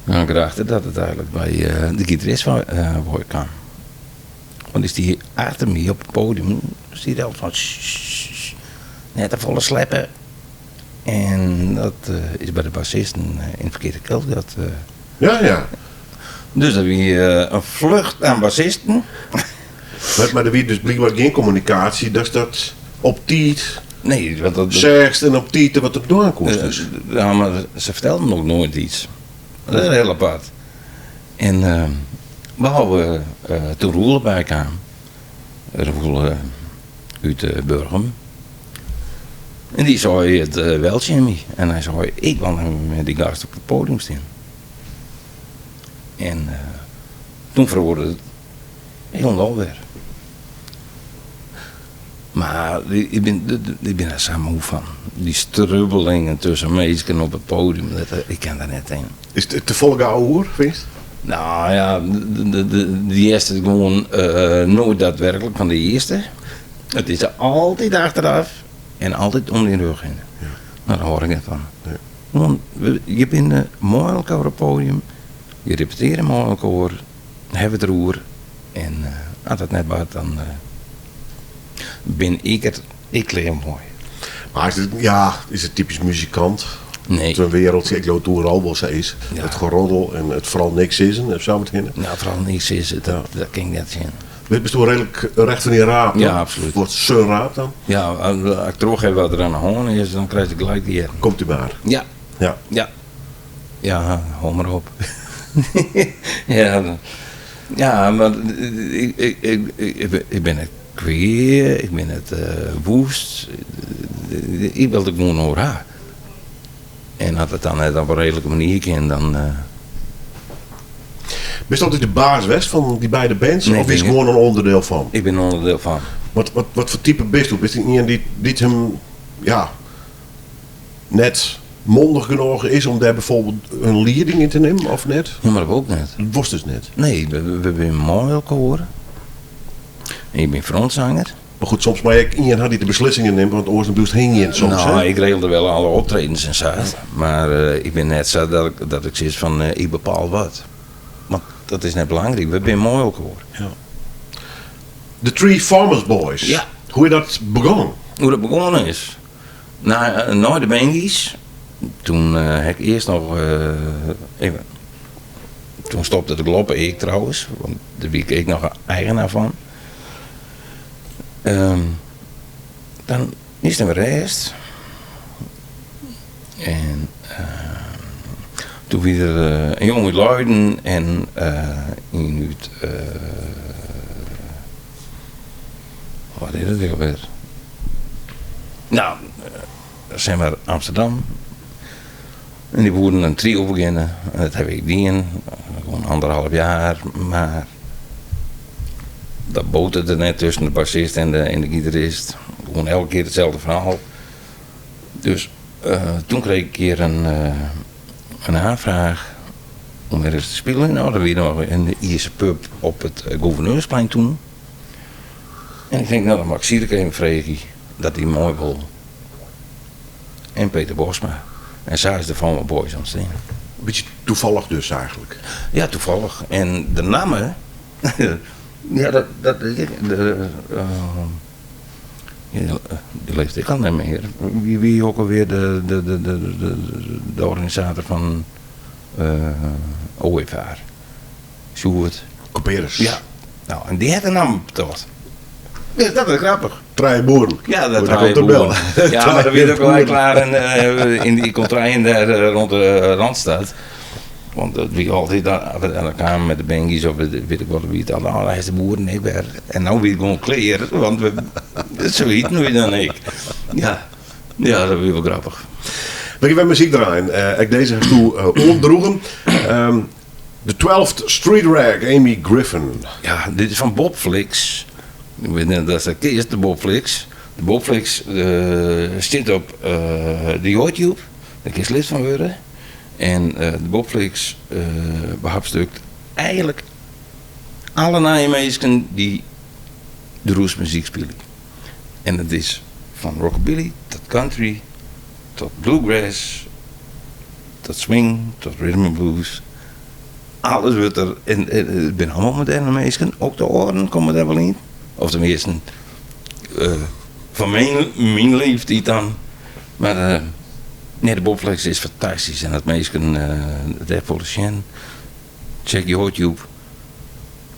kaam ik derachter dat it eigentlik by de gitarist wei kaam. Want dy stie achter my op it podium, stie er altyd fan ssss, net te folle sleppe. En dat is by de bassisten yn it ferkearde kealgat. Ja, ja. Dus dat wie in flucht oan bassisten. Mar der wie dus blykber gjin kommunikaasje datst dat op tiid Nee, want dat, seachst en op tiid der wat op dwaan koest. Dus. Ja, mar se fertelden ook noait iets. Dat is hiel apart. En behalve toen Roel derby kaam. Roel út Burgum. En dy sei it wel tsjin my. En hy sei, ik wol mei dy gast op it podium stean. En toen feroare it hielendal wer. Mar ik bin, ik bin der sa moe fan. Dy strubbelingen tusken minsken op it podium, ik kin der net yn. Is it te folle geouwehoer, fynst? Nou ja, dy hearst it gewoan noait daadwerklik fan de earste. It is altyd achteraf en altyd om dyn rêch hinne. No, dêr hâld ik net fan. Want je binne mei elkoar op it podium, je repetearje mei elkoar, hawwe it deroer en as dat net bart, dan bin ik it ek klear mei. Mar is it, ja, is it typysk muzikant? Nee. It wereldje, ik leau it oeral wol sa is. Ja. It geroddel en it foaral niks sizzen en sa wat hinne. Nou, foaral niks sizzen, dat, dat kin ik net tsjin. Bist reedlik recht fan dyn raap dan? Ja, absolút. Wat sa'n raap dan? Ja, as ik troch ha wat der oan de hân is, dan krijst ik gelijk de earm. Komt u mar. Ja. Ja. Ja. Ja, hou mar op. ja, ja, mar ik, ik, ik, ik bin net kwea, ik bin net woest. Ik wol it gewoan oer ha. En as it dan net op in reedlike manier kin, dan. Bist altyd de baas west fan dy beide bands? Nee, of is bin gewoan in ûnderdiel fan? Ik bin in ûnderdiel fan. Wat, wat, wat foar type bisto? Bist ien dy't, dy't him ja, net mondich genôch is om dêr bijvoorbeeld in lieding yn te nimmen of net? Ja, mar dat wol ik net. Dat wolst dus net? Nee, we binne mei elkoar. En ik bin frontzanger. Mar goed, soms mei ek ien ha dy't de beslissingen nimt, want oars dan bliuwst hingjen soms. No, ik regelde wel alle optredens en sa. Mar ik bin net sa dat ik, dat ik sis fan ik bepaal wat. Want dat is net belangryk, we binne mei elkoar. Ja. De Three Farmers Boys. Ja. Hoe is dat begûn? Hoe dat begûn is? Nei de Bengies, toen ha ik earst noch even, toen stopte de Gloppe ek trouwens, want dêr wie ik ek noch eigenaar fan. Dan is der wer rêst. En toen wie der in jonge út Leiden en ien út, wat is it ek alwer? Nou, zeg maar Amsterdam. En dy woenen in trio begjinne. En dat haw ik dien. Gewoan anderhalf jaar. Mar dat boterde net tusken de bassist en de, en de gitarist. Gewoan elke kear itselde ferhaal. Dus toen kreeg ik in kear in oanfraach om wer ris te spyljen. Nou, dat wie noch in de Ierse pub op it Gouverneursplein toen. En ik tink, nou dan moat ik Sierk even freegje dat hy mei wol. En Peter Bosma. En sa is de Farmer Boys ûntstien. Bytsje toevallig dus eigenlijk. Ja, toevallig. En de namme, ja, dat, dat, de, uh, dy leeft ek al net mear. Wie wie ook alweer de, de, de, de, de, de organisator fan uh, Ooievaar? Sjoerd. Couperus. Ja. Nou, en dy hat de namme betocht. Dus dat is grappich. Trije boeren. Ja, dat trije boeren. Ja, mar dat wie ook gelijk klaar en, yn dy kontreien dêr rond de Randstad. Want dat wie altyd, en dan kamen met de Bengies of wit ik wat wie it al, oh, is de boeren ek wer. En no wie it gewoan klear, want we, sa hieten we dan ek. Ja, ja, dat wie wol grappich. We gean wer muzyk draaien. Ek dizze hasto oandroegen. The 12th Street Rag, Amy Griffin. Ja, dit is fan Bob Flix. Ik wit net oftst dat kenst, de Bob Flix. De Bob Flix stiet op de YouTube. Dêr kinst lid fan wurde. En de Bob Flix behapstukt eigenlik alle nije minsken dy't de rootsmuzyk spylje. En dat is fan rockabilly tot country tot bluegrass tot swing tot rhythm and blues. Alles wurdt der, en it binne allemaal moderne minsken, ek de âlden komme der wol yn. Of teminsten fan myn leeftiid dan. Mar nee, de Bob Flix is fantastysk en as minsken it echt wolle sjen, check YouTube.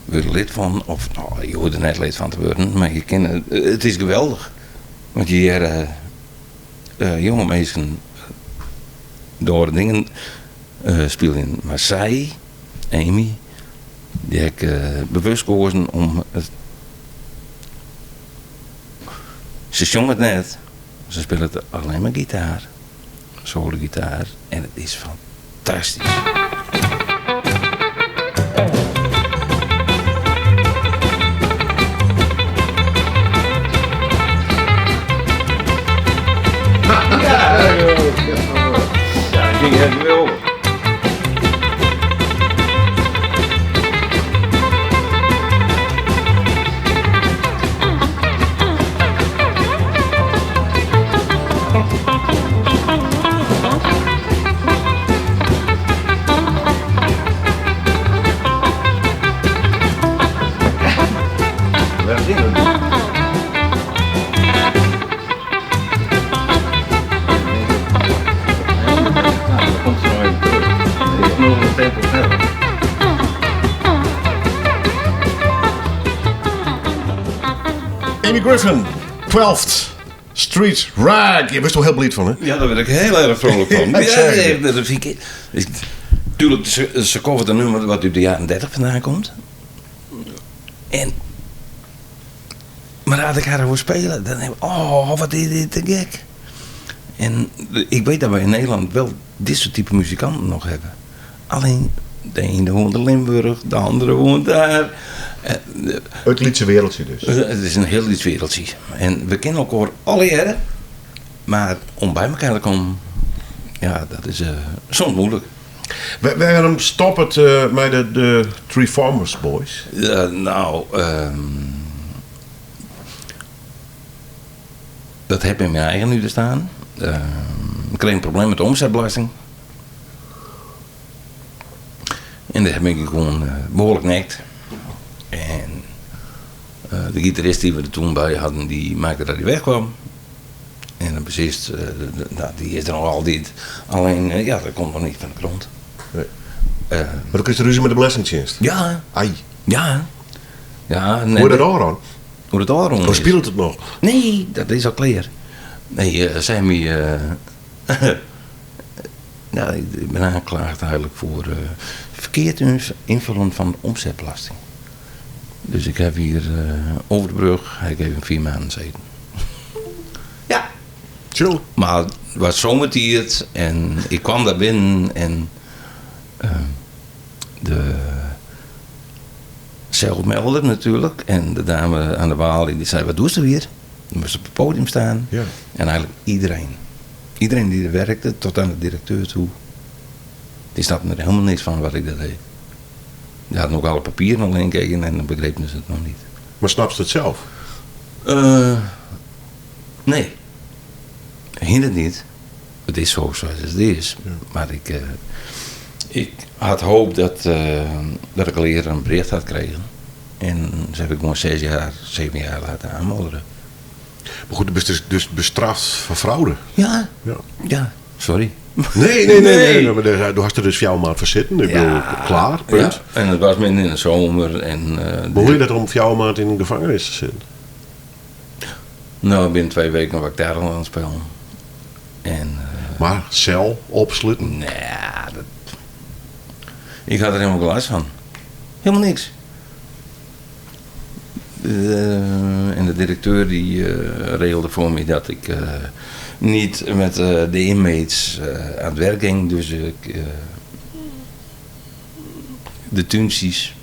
Wurd der lid fan, of no, je hoege der net lid fan te wurden, mar je kinne, it is geweldich. Want je hearre jonge minsken de âlde dingen spyljen. Mar sy, Amy, dy ha ik bewust koazen om it. Se sjongt net, se spilet allinne mar gitaar, sologitaar en it is fantastysk. Amy Griffin, 12th Street Rag. Je wurdst wol hiel bliid fan, hè? Ja, dêr wurd ik hiel erch vrolijk fan. Ja, ja, dat fyn ik. Tuurlijk, se covert in nûmer wat út de jaren 30 fandaan komt. En, mar as ik har hoar spyljen, dan tink ik, oh, wat is dit te gek. En ik wit dat wy yn Nederlân wol dizze type muzikanten noch hawwe. Allinne, de iene woont yn Limburch, de oare woont dêr. It lytse wereldje dus. It is in hiel lyts wereldje. En we kenne elkoar allegearre, mar om by elkoar te kommen, ja, dat is soms moeilik. Wêrom stoppet mei de Three Farmers Boys? Nou, dat hat yn myn eigen út te stean. Ik kreeg in probleem met de omzetbelasting. En dêr bin ik gewoan behoarlik nekt. En de gitarist dy't we der toen by hadden, dy makke dat hy wegkwam. En de bassist, nou, dy is der noch altyd. Allinne, ja, dat komt noch niet fan de grond. Nee. Mar do krijst rúzje mei de Belestingtsjinst? Ja. Ai. Ja. Ja, Hoe is dat ôfrûn? Hoe dat ôfrûn Of is? spilet it noch? Nee, dat is al klear. Nee, sy my. Nou, ik ben aangeklaagd eigenlijk voor verkeerd invullen van de omzetbelasting. Dus ik heb hier over de brug, heb ik even 4 maanden gezeten. Ja. Chill. Maar het was zomertijd en ik kwam daar binnen en de zelfmelder natuurlijk. En de dame aan de balie die zei, wat doe ze hier? Dan moest op het podium staan. En eigenlijk iedereen. Iedereen die er werkte, tot aan de directeur toe. Die snapte er helemaal niks van wat ik dat deed. Die hadden ook alle papieren al ingekeken en dan begrepen ze het nog niet. Maar snap ze het zelf? Nee. Hindert niet. Het is zo zoals het is. Maar ik had hoop dat ik al eerder een bericht had gekregen. En ze heb ik gewoon 6 jaar, 7 jaar laten aanmodderen. Maar goed, du bist dus bestraft voor fraude. Ja. Ja, sorry. Nee, nee, nee, nee, Nee. nee, maar daar had er dus jou maar voor zitten. Ik bedoel, klaar, punt. Ja, en het was midden in de zomer. En Maar hoe je dat om jou maar in de gevangenis te zitten? Nou, binnen 2 weken was ik daar al aan het spelen. En maar cel, opsluiten? Nee, dat... Ik had er helemaal geen last van. Helemaal niks. En de directeur die regelde voor me dat ik niet met de inmates aan het werk ging. Dus ik de tunsies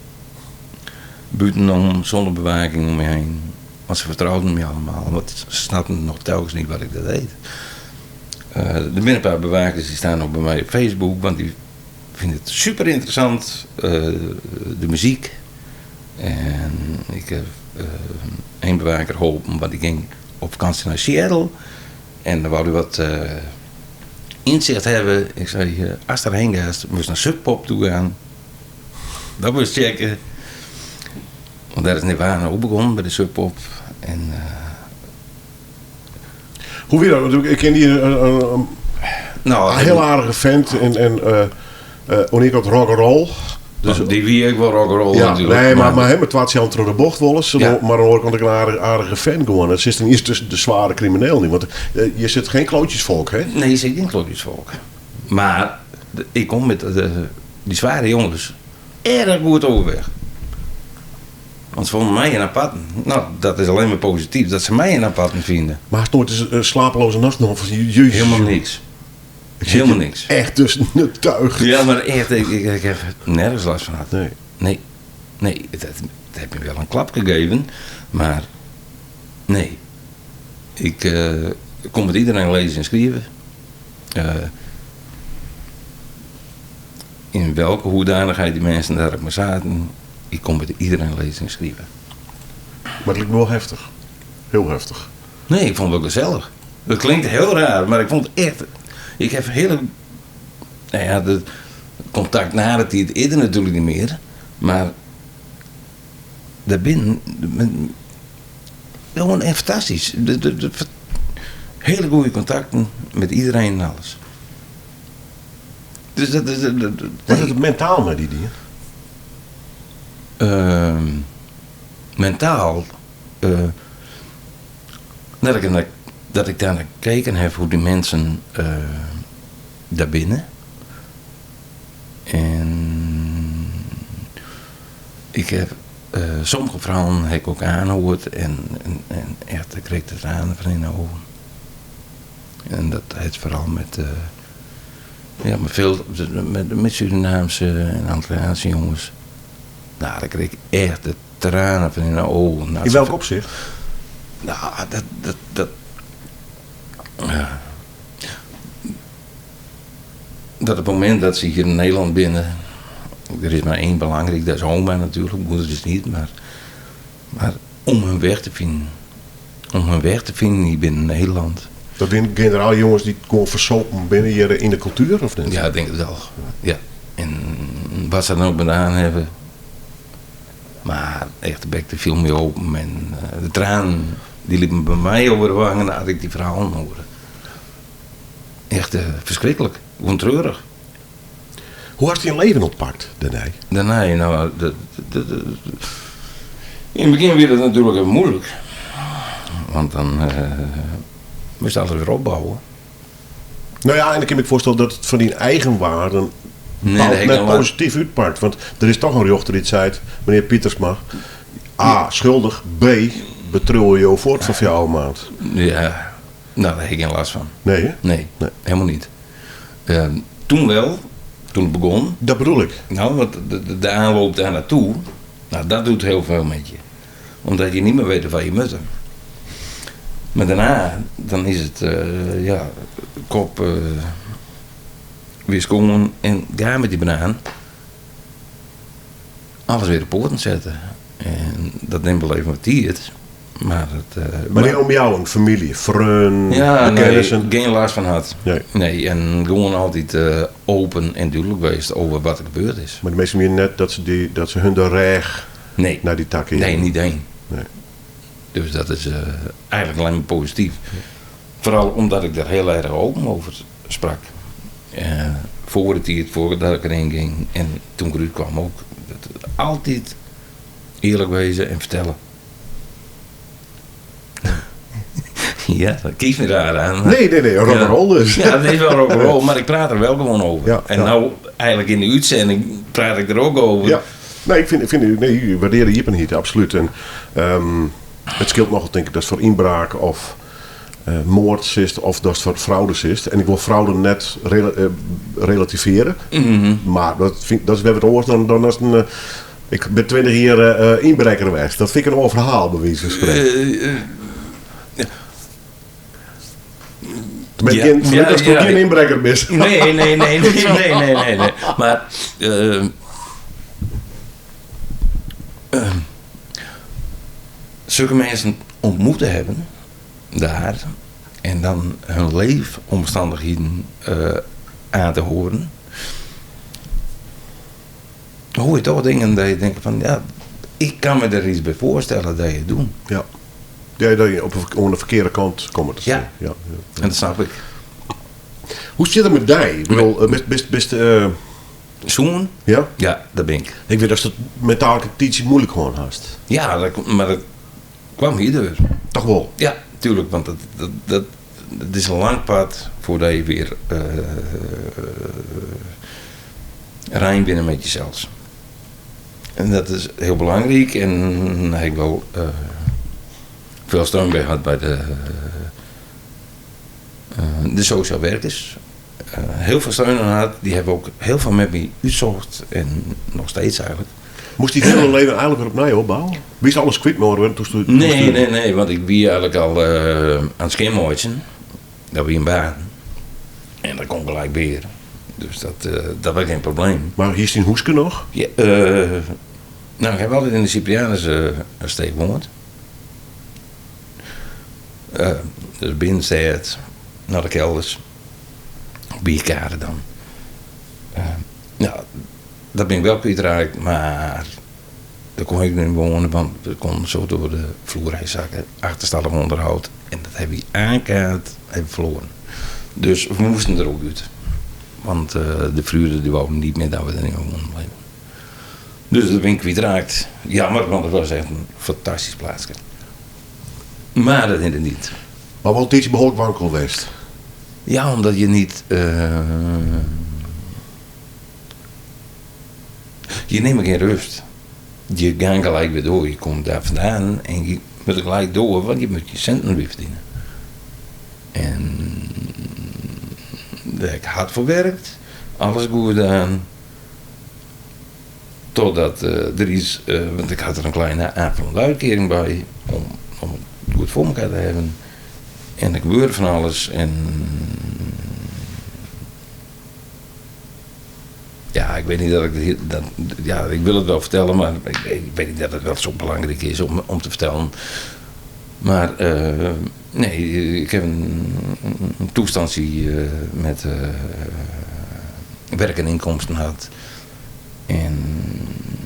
buitenom, zonder bewaking om me heen. Want ze vertrouwden me allemaal. Want ze snapten nog telkens niet wat ik dat deed. Er zijn een paar bewakers die staan nog bij mij op Facebook. Want die vinden het super interessant. De muziek. En ik heb één bewaker geholpen, want die ging op vakantie naar Seattle. En dan wou hij wat inzicht hebben. Ik zei, als je daarheen gaat, moet je naar Sub Pop toe gaan. Dat moest checken. Want daar is Nirvana ook begonnen, bij de Sub Pop. En Hoe weer dat? Want ik ken die een heel aardige vent en Oniek op rock and roll. Dus die wie ik wel rock and roll Ja, natuurlijk. nee, maar hè, met twaalf jaar door de bocht wel eens. Maar dan hoor ik een aardige fan gewoon. Het zit er niet tussen de zware crimineel niet. Want je zit geen klootjesvolk, hè? Nee, je zit geen klootjesvolk. Maar ik kom met die zware jongens erg goed overweg. Want ze vonden mij een apart. Nou, dat is alleen maar positief, dat ze mij een apart vinden. Maar het is nooit eens een slapeloze nacht nog? Of jezus. Helemaal niks. Ik zit Helemaal hier niks. Echt tussen het tuig. Ja, maar echt, ik heb nergens last van gehad. Nee. Nee. Nee, het heeft me wel een klap gegeven, maar nee. Ik kon met iedereen lezen en schrijven. In welke hoedanigheid die mensen daar ook maar zaten, ik kon met iedereen lezen en schrijven. Maar het lijkt me wel heftig. Heel heftig. Nee, ik vond het wel gezellig. Dat klinkt heel raar, maar ik vond het echt... Ik heb hele... Nou ja, de contact na de tijd eerder natuurlijk niet meer. Maar daarbinnen... Gewoon echt fantastisch. Hele goede contacten met iedereen en alles. Dus dat is... Dat, dat, dat, Wat is het mentaal met die dingen? Mentaal... dat ik daar naar gekeken heb hoe die mensen daarbinnen. En ik heb sommige vrouwen heb ik ook aangehoord en echt, ik kreeg de tranen van in de ogen. En dat heeft vooral met ja, met veel, met, met Surinaamse en Antilliaanse jongens. Nou, daar kreeg ik echt de tranen fan yn de ogen. Yn welk opsicht? Nou, dat, dat, dat, ja. Dat op het momint dat se hjir yn Nederlân binne, der is mar één belangryk, dat is oma natuerlik, moeder is niet, mar, mar om hun weg te finen. Om hun weg te finen hier binnen Nederland. Dat binne generaal jonges dy't gewoan fersopen binne hjir yn de kultuer, of net? Ja, ik denk it wel. Ja. En wat se dan ook gedaan hawwe. Mar echt de bek de viel my open en de tranen dy liepen by my oer de wangen as ik dy ferhalen hoorde. Echt ferskriklik, gewoan treurich. Hoe hast dyn leven oppakt dêrnei? Dêrnei, no, yn it begjin wie dat natuerlik even moeilik. Want dan moast alles wer opbouwe. No ja, en ik kin my foarstelle dat it foar dyn eigen waarden nee, net posityf útpakt. Want der is toch in rjochter dy't seit, menear Pietersma, A, schuldich, B, betreauwe jo fuort foar 4 maand. Ja, no, dêr ha ik gjin lêst fan. Nee, hè? Nee, helemaal niet. Toen wel, toen het begon. Dat bedoel ik. Nou, want de aanloop daar naartoe, nou, dat doet heel veel met je. Omdat je niet meer weet waar je moet. Maar daarna, dan is het, ja, kop weer schoon en ga met die banaan. Alles weer op poten zetten. En dat neemt wel even wat tijd. Maar het, Maar die omjouwing, familie, freonen, ja, nee, kennissen? geen last van had. Nee. Nee, en gewoon altijd open en duidelijk geweest over wat er gebeurd is. Maar de meesten meer net dat ze hun de reg Nee. naar die tak in. Nee, niet één. Nee. Dus dat is eigenlijk alleen maar positief. Vooral omdat ik daar heel erg open over sprak. Voor de tijd, voordat ik erin ging en toen ik eruit kwam ook. Dat, altijd eerlijk wezen en vertellen. Ja, dat kies me daar aan. Nee, nee, nee, rock'n'roll dus. Ja, dat is wel rock'n'roll, maar ik praat er wel gewoon over. Ja, en ja. nou, eigenlijk in de uitzending praat ik er ook over. Ja. Nee, ik vind, nee, ik waardeer de Jippenhiet, absoluut. En het scheelt nogal, denk ik, dat het voor inbraak of moord zit of dat het voor fraude zit. En ik wil fraude net relativeren. Maar dat is weer wat anders dan als een... ik ben 20 jaar inbreker geweest. Dat vind ik een ander verhaal, bij wijze van spreken. Ben gelukkig als het geen inbreker is. Nee, nee, nee, nee, nee, nee, nee, nee. Maar zulke mensen ontmoeten hebben daar en dan hun leefomstandigheden aan te horen, dan hoor je toch dingen dat je denkt van, ja, ik kan me er iets bij voorstellen dat je het doet. Ja. Ja, dat je op de verkeerde kant komt te staan. Ja. Ja, ja. En dat snap ik. Hoe zit het met die? Ik bedoel, best Zoen? Ja? Ja, dat ben ik. Ik weet dat het mentaal een tijdje moeilijk gewoon haast. Ja, maar dat kwam hierdoor. Toch wel? Ja, tuurlijk, want dat is een lang pad voordat je weer rein binnen met jezelf. En dat is heel belangrijk en daar heb ik wel veel steun bij gehad bij de sociaal werkers. Heel veel steun aan gehad. Die hebben ook heel veel met me uitzocht en nog steeds eigenlijk. Moest die hele leven eigenlijk weer opnieuw opbouwen? Wie is alles kwijt geworden? Toen Nee, toen nee, nee, want ik wie eigenlijk al aan het schimmeltje. Dat wie een baan. En dat kon gelijk weer. Dus dat was geen probleem. Maar hier is die hoeske nog? Ja ik heb altijd in de Cyprianus steek gewoond. Dus binnenstad, naar de kelders. Bierkade dan. Dat ben ik wel kwijtgeraakt, maar daar kon ik niet wonen, want we konden zo door de vloer heen zakken, achterstallig onderhoud. En dat heb ik aankaart, heb ik verloren. Dus we moesten er ook uit. Want de verhuurder die wou niet meer dat we er niet meer wonen bleven. Dus dat ben ik kwijtgeraakt. Jammer, want het was echt een fantastisch plaatsje. Maar dat is het niet. Maar wel iets behoorlijk wankel geweest. Ja, omdat je niet... je neemt geen rust. Je gaat gelijk weer door. Je komt daar vandaan en je moet gelijk door, want je moet je centen weer verdienen. En daar heb ik hard voor gewerkt. Alles goed gedaan. Totdat der iets, want ik had der in kleine aanvullende uitkering by om om it goed foar mekaar te hawwen. En der gebeurde fan alles en ja, ik wit niet dat ik dat, ja, ik wil it wel fertelle, mar ik wit niet dat it wel sa belangryk is om te fertellen. Mar nee, ik haw in toestantsje met werk en inkomsten had. En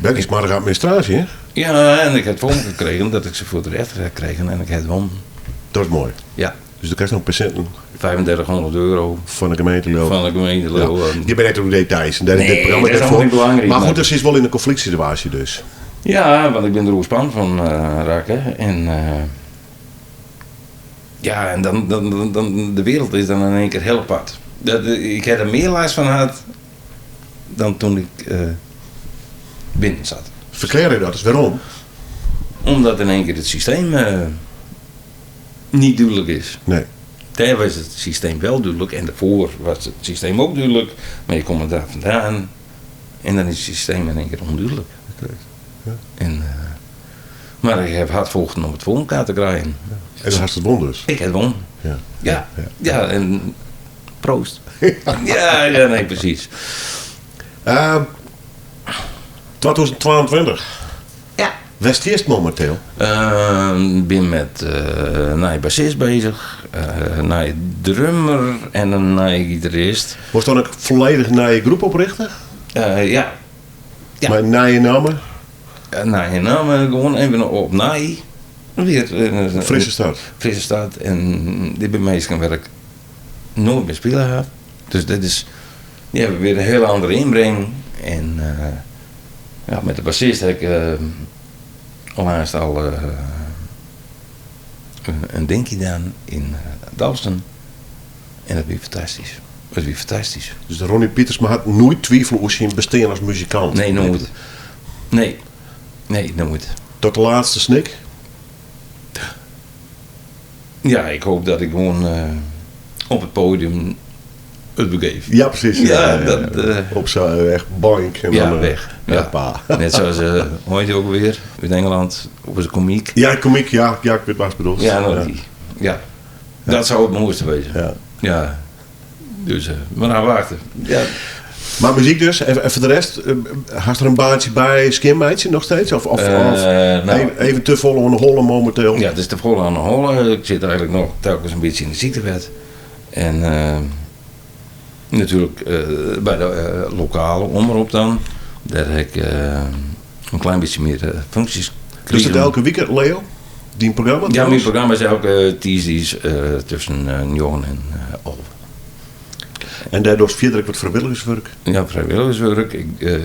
Wer dy smoarge administraasje, hè? Ja, en ik ha it foar mekaar kregen dat ik se foar de rjochter ha kregen en ik ha it wûn. Dat is moai. Ja. Dus do krijst no persinten. 3500 euro. Fan de gemeente Leeuwarden. Fan de gemeente Leeuwarden. Ja. Je bent net op de details. En daar is Nee, dit programma dat is net allemaal voor. niet belangrijk, Maar goed, maar dat is wel in een conflict situatie dus. Ja, want ik ben er oerspan van raken. En ja, en dan, dan, dan, dan, de wereld is dan in één keer heel apart. Dat, ik heb er meer last van gehad dan toen ik binnen zat. Verklaar je dat eens? Waarom? Omdat in één keer het systeem niet duidelijk is. Nee. Daar was het systeem wel duidelijk en daarvoor was het systeem ook duidelijk. Maar je komt er daar vandaan en dan is het systeem in één keer onduidelijk. Correct. Ja. En, maar ik heb hard vochten om het voor elkaar te krijgen. Ja. En dan had het won dus? Ik heb won. Ja. Ja. Ja. Ja, en proost. Ja, ja, nee, precies. 2022. Ja. Waar is het eerst momenteel? Ik ben met een nieuwe bassist bezig, een nieuwe drummer en een nieuwe gitarist. Moest dan ook volledig nieuwe groep oprichten? Ja. Ja. Met nieuwe namen? Nieuwe namen, gewoon even op nieuw. Weer Frisse start. Frisse start. En dit bij mij is een werk nooit meer spelen gehad. Dus dat is, die hebben weer een hele andere inbreng. En ja, met de bassist heb ik onlangs al een ding gedaan in Dalfsen. En dat was fantastisch. Dat was fantastisch. Dus de Ronnie Pietersma had nooit twijfel over zijn bestaan als muzikant? Nee, nooit. Nee. Nee, nooit. Tot de laatste snik? Ja, ik hoop dat ik gewoon op het podium het begeef. Ja, precies. Ja, Ja, ja, dat, ja. Op zo'n echt bank. En ja, dan weg. Ja. Hoppa. Net zoals, hoe heet die ook alweer? In Engeland, of was het komiek? Ja, komiek, ja. Ja, ik weet waar ze bedoelt. Ja, nou, Ja. die. Ja. Dat zou het mooiste wezen. Ja. Ja. Dus, maar nou wachten. Ja. Maar muziek dus, en voor de rest, had er een baantje bij, skinmeidje nog steeds? Of even te vol aan de hollen momenteel? Ja, het is te vol aan de hollen. Ik zit eigenlijk nog telkens een beetje in de ziektewet. En natuurlijk bij de lokale omroep dan. Daar heb ik een klein beetje meer functies Dus dat gekregen. elke weekend, Leo? Die programma? Ja, mijn trouwens? programma is elke Tuesdays tussen 9 en 11. En daardoor verder ik wat vrijwilligerswerk? Ja, vrijwilligerswerk. Ik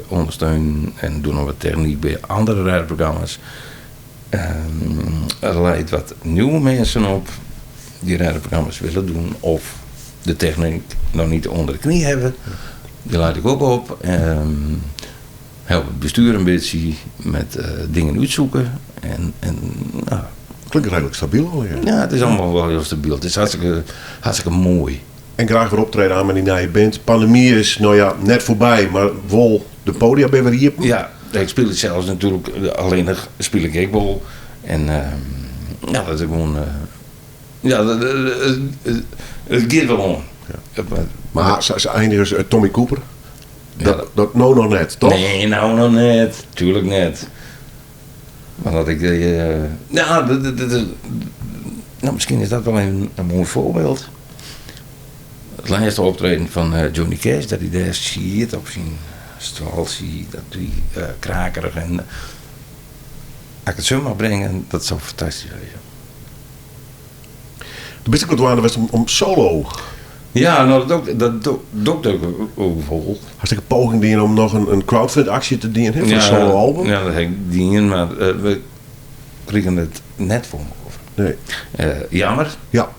ondersteun en doe nog wat techniek bij andere radioprogramma's. Er leidt wat nieuwe mensen op die radioprogramma's willen doen of de techniek nog niet onder de knie hebben. Die leid ik ook op. Help het bestuur een beetje met dingen uitzoeken. Klinkt redelijk stabiel al, ja. Ja, het is allemaal wel heel stabiel. Het is hartstikke mooi. En graag weer optreden aan met die nieuwe band. Pandemie is, nou ja, net voorbij, maar wel de podia ben weer hier. Ja, ik speel het zelfs natuurlijk. Alleen nog speel ik wel. En ja, dat is gewoon... ja, dat, dat, dat, dat, het gaat wel om. Ja. Maar ze eindigen ze Tommy Cooper. Ja. Dat nou nog net, toch? Nee, nou nog net. Tuurlijk net. Maar dat ik... nou, dat, dat, dat, dat, nou, misschien is dat wel een mooi voorbeeld. Het laatste optreden van Johnny Cash, dat hij daar ziet op zijn stoel, zie, dat die krakerig en als ik het zo mag brengen, dat zou fantastisch zijn. De beste ook wel was om solo. Ja, nou, dat ook, dat doe ik ook vol. Hartstikke poging dienen om nog een crowdfund actie te dienen, hè, voor Ja, een solo album. Ja, dat heb ik dienen, maar we kregen het net voor elkaar. Nee. Jammer. Ja.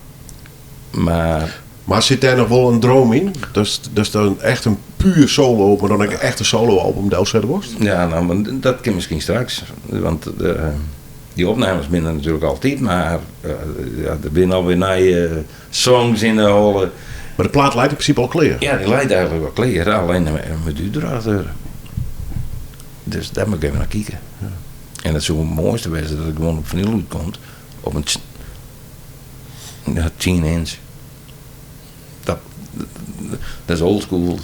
Maar Maar zit daar nog wel een droom in? Dat is dan echt een puur solo, maar dan ook echt een solo album, Del Worst? Ja, nou, maar dat kan misschien straks. Want die opnames binnen natuurlijk altijd, maar ja, er binnen alweer nieuwe songs in de holle. Maar de plaat lijkt in principe al klaar. Ja, die lijkt eigenlijk wel klaar, alleen met u erachter. Dus dêr moat ik even nei kike. En it soe it moaiste wêze dat it gewoan op finyl útkomt, op in ja, 10 inch. Dat, dat is oldschool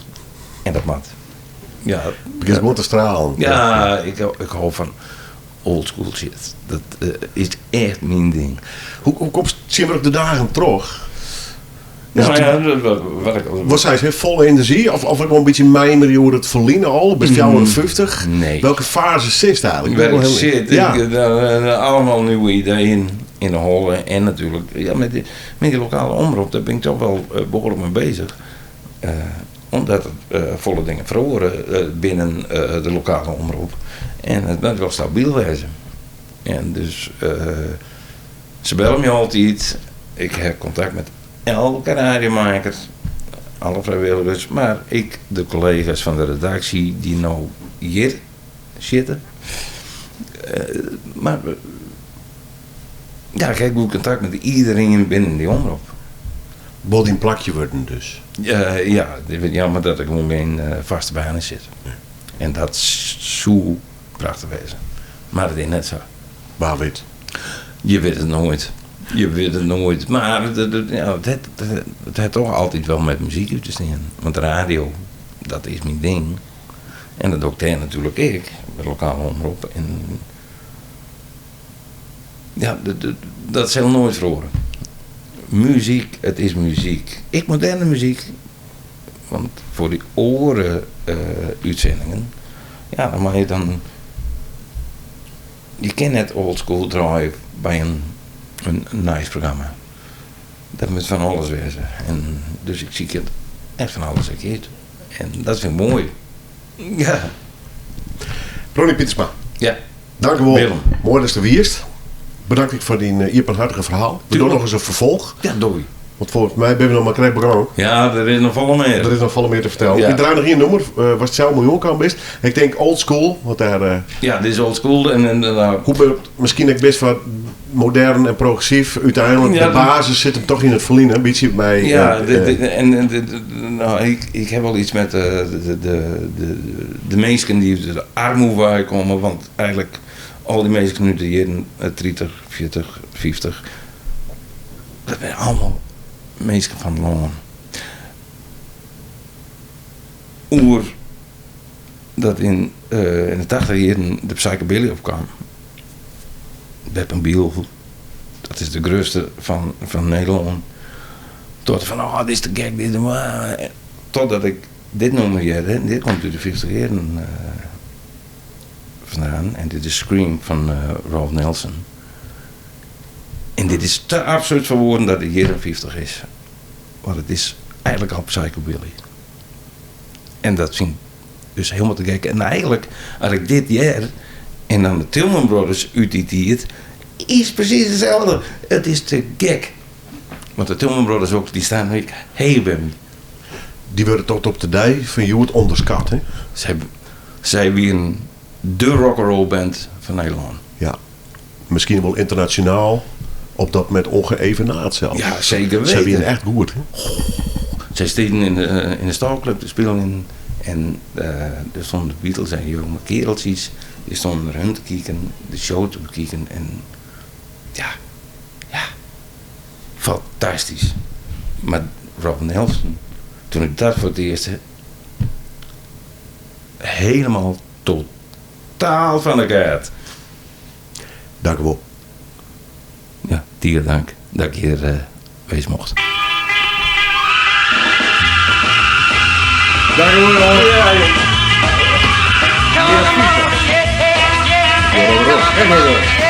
en dat moat. Ja, Begjint gewoan te stralen. Ja, ik hou fan oldschool shit. Dat is echt myn ding. Hoe komst tsjintwurdich de dagen troch? Nou ja, wat ik Wat sei se, folle enerzjy? Of ek wol in bytsje mijmerje oer it ferline al? Bist 54? Nee. Welke fase sitst eigentlik? Waar ik zit, Ja. ik, allemaal nieuwe ideeën in de holle. En natuurlijk, ja, met die lokale omroep, daar ben ik toch wel behoorlijk mee bezig. Omdat het folle dingen feroaren binnen de lokale omroep. En het moet wel stabiel wezen. En dus, ze bellen me altijd. Ik heb contact met elke radiomaker, alle vrijwilligers, maar ik, de collega's van de redactie die nou hier zitten. Maar ja, ik heb goed contact met iedereen binnen die omroep. Bot in plakje worden dus. Ja, het is jammer dat ik gewoon geen vaste baan in zit. En dat is zo prachtig wezen. Maar het is net zo. Waar weet? Je weet het nooit. Je weet het nooit. Maar het heeft toch altijd wel met muziek uit te staan. Want radio, dat is mijn ding. En dat doe ik daar natuurlijk ik, bij de lokale omroep. En ja, dat zal nooit verloren. Muziek, het is muziek. Ik moderne muziek. Want voor die oren uitzendingen, ja, dan mag je dan... Je kan net oldschool draaien bij een nice programma. Dat moet van alles wezen. En dus ik zie het echt van alles een keer. En dat vind ik mooi. Ja. Ronnie Pietersma. Ja. Dank u wel. Willem. Mooi dat je er wierst. Bedankt ik voor die iepenhartige verhaal. We doen Tuurlijk. nog eens een vervolg. Ja, doei. Want volgens mij ben je nog maar krijg begonnen. Ja, er is nog volle meer. Er is nog volle meer te vertellen. Ja. Ik draai nog één nummer, was het zelf miljoen kan best. Ik denk old school, want daar... Ja, dit is old school. Hoe ben je misschien ook best wat modern en progressief. Uiteindelijk, Ja, de basis zit hem toch in het verliezen. Een beetje bij, Ja, en, nou, ik heb wel iets met de mensen die uit de armoede komen. Want eigenlijk al die mensen nu de jaren 30, 40, 50. Dat zijn allemaal mensen van loon. Oer dat in de 80 jaren de psychobilly opkwam. Bep en Biel, dat is de grootste van Nederland. Tot van, oh, dit is de gek, dit is de wa-. Totdat ik dit nummer hier, hè, dit komt uit de 50 jaren vandaan. En dit is Scream van Ralph Nelson. En dit is te absurd voor woorden dat het jaren 50 is. Want het is eigenlijk al psychobilly. En dat vind ik dus helemaal te gek. En eigenlijk, als ik dit jaar en dan de Tielman Brothers uit die tijd, is precies hetzelfde. Het is te gek. Want de Tielman Brothers ook, die staan nu heel bij me. Die worden tot op de dij van Joert onderschat, hè? Zij waren de rock'n'roll band van Nederland. Ja. Misschien wel internationaal, op dat moment ongeëvenaard zelfs. Ja, zeker Zij weten. waren echt goed, hè? Zij steden in de Stalclub te spelen en er stonden de Beatles en jonge kereltjes. Die stonden naar hun te kijken, de show te bekijken en ja, ja, fantastisch. Maar Rob Nelson, toen ik dat voor het eerst helemaal totaal van de kaart. Dank u wel. Ja, dier dank dat ik hier wezen mocht. Dank u wel. Ja, ja. Ja, ja.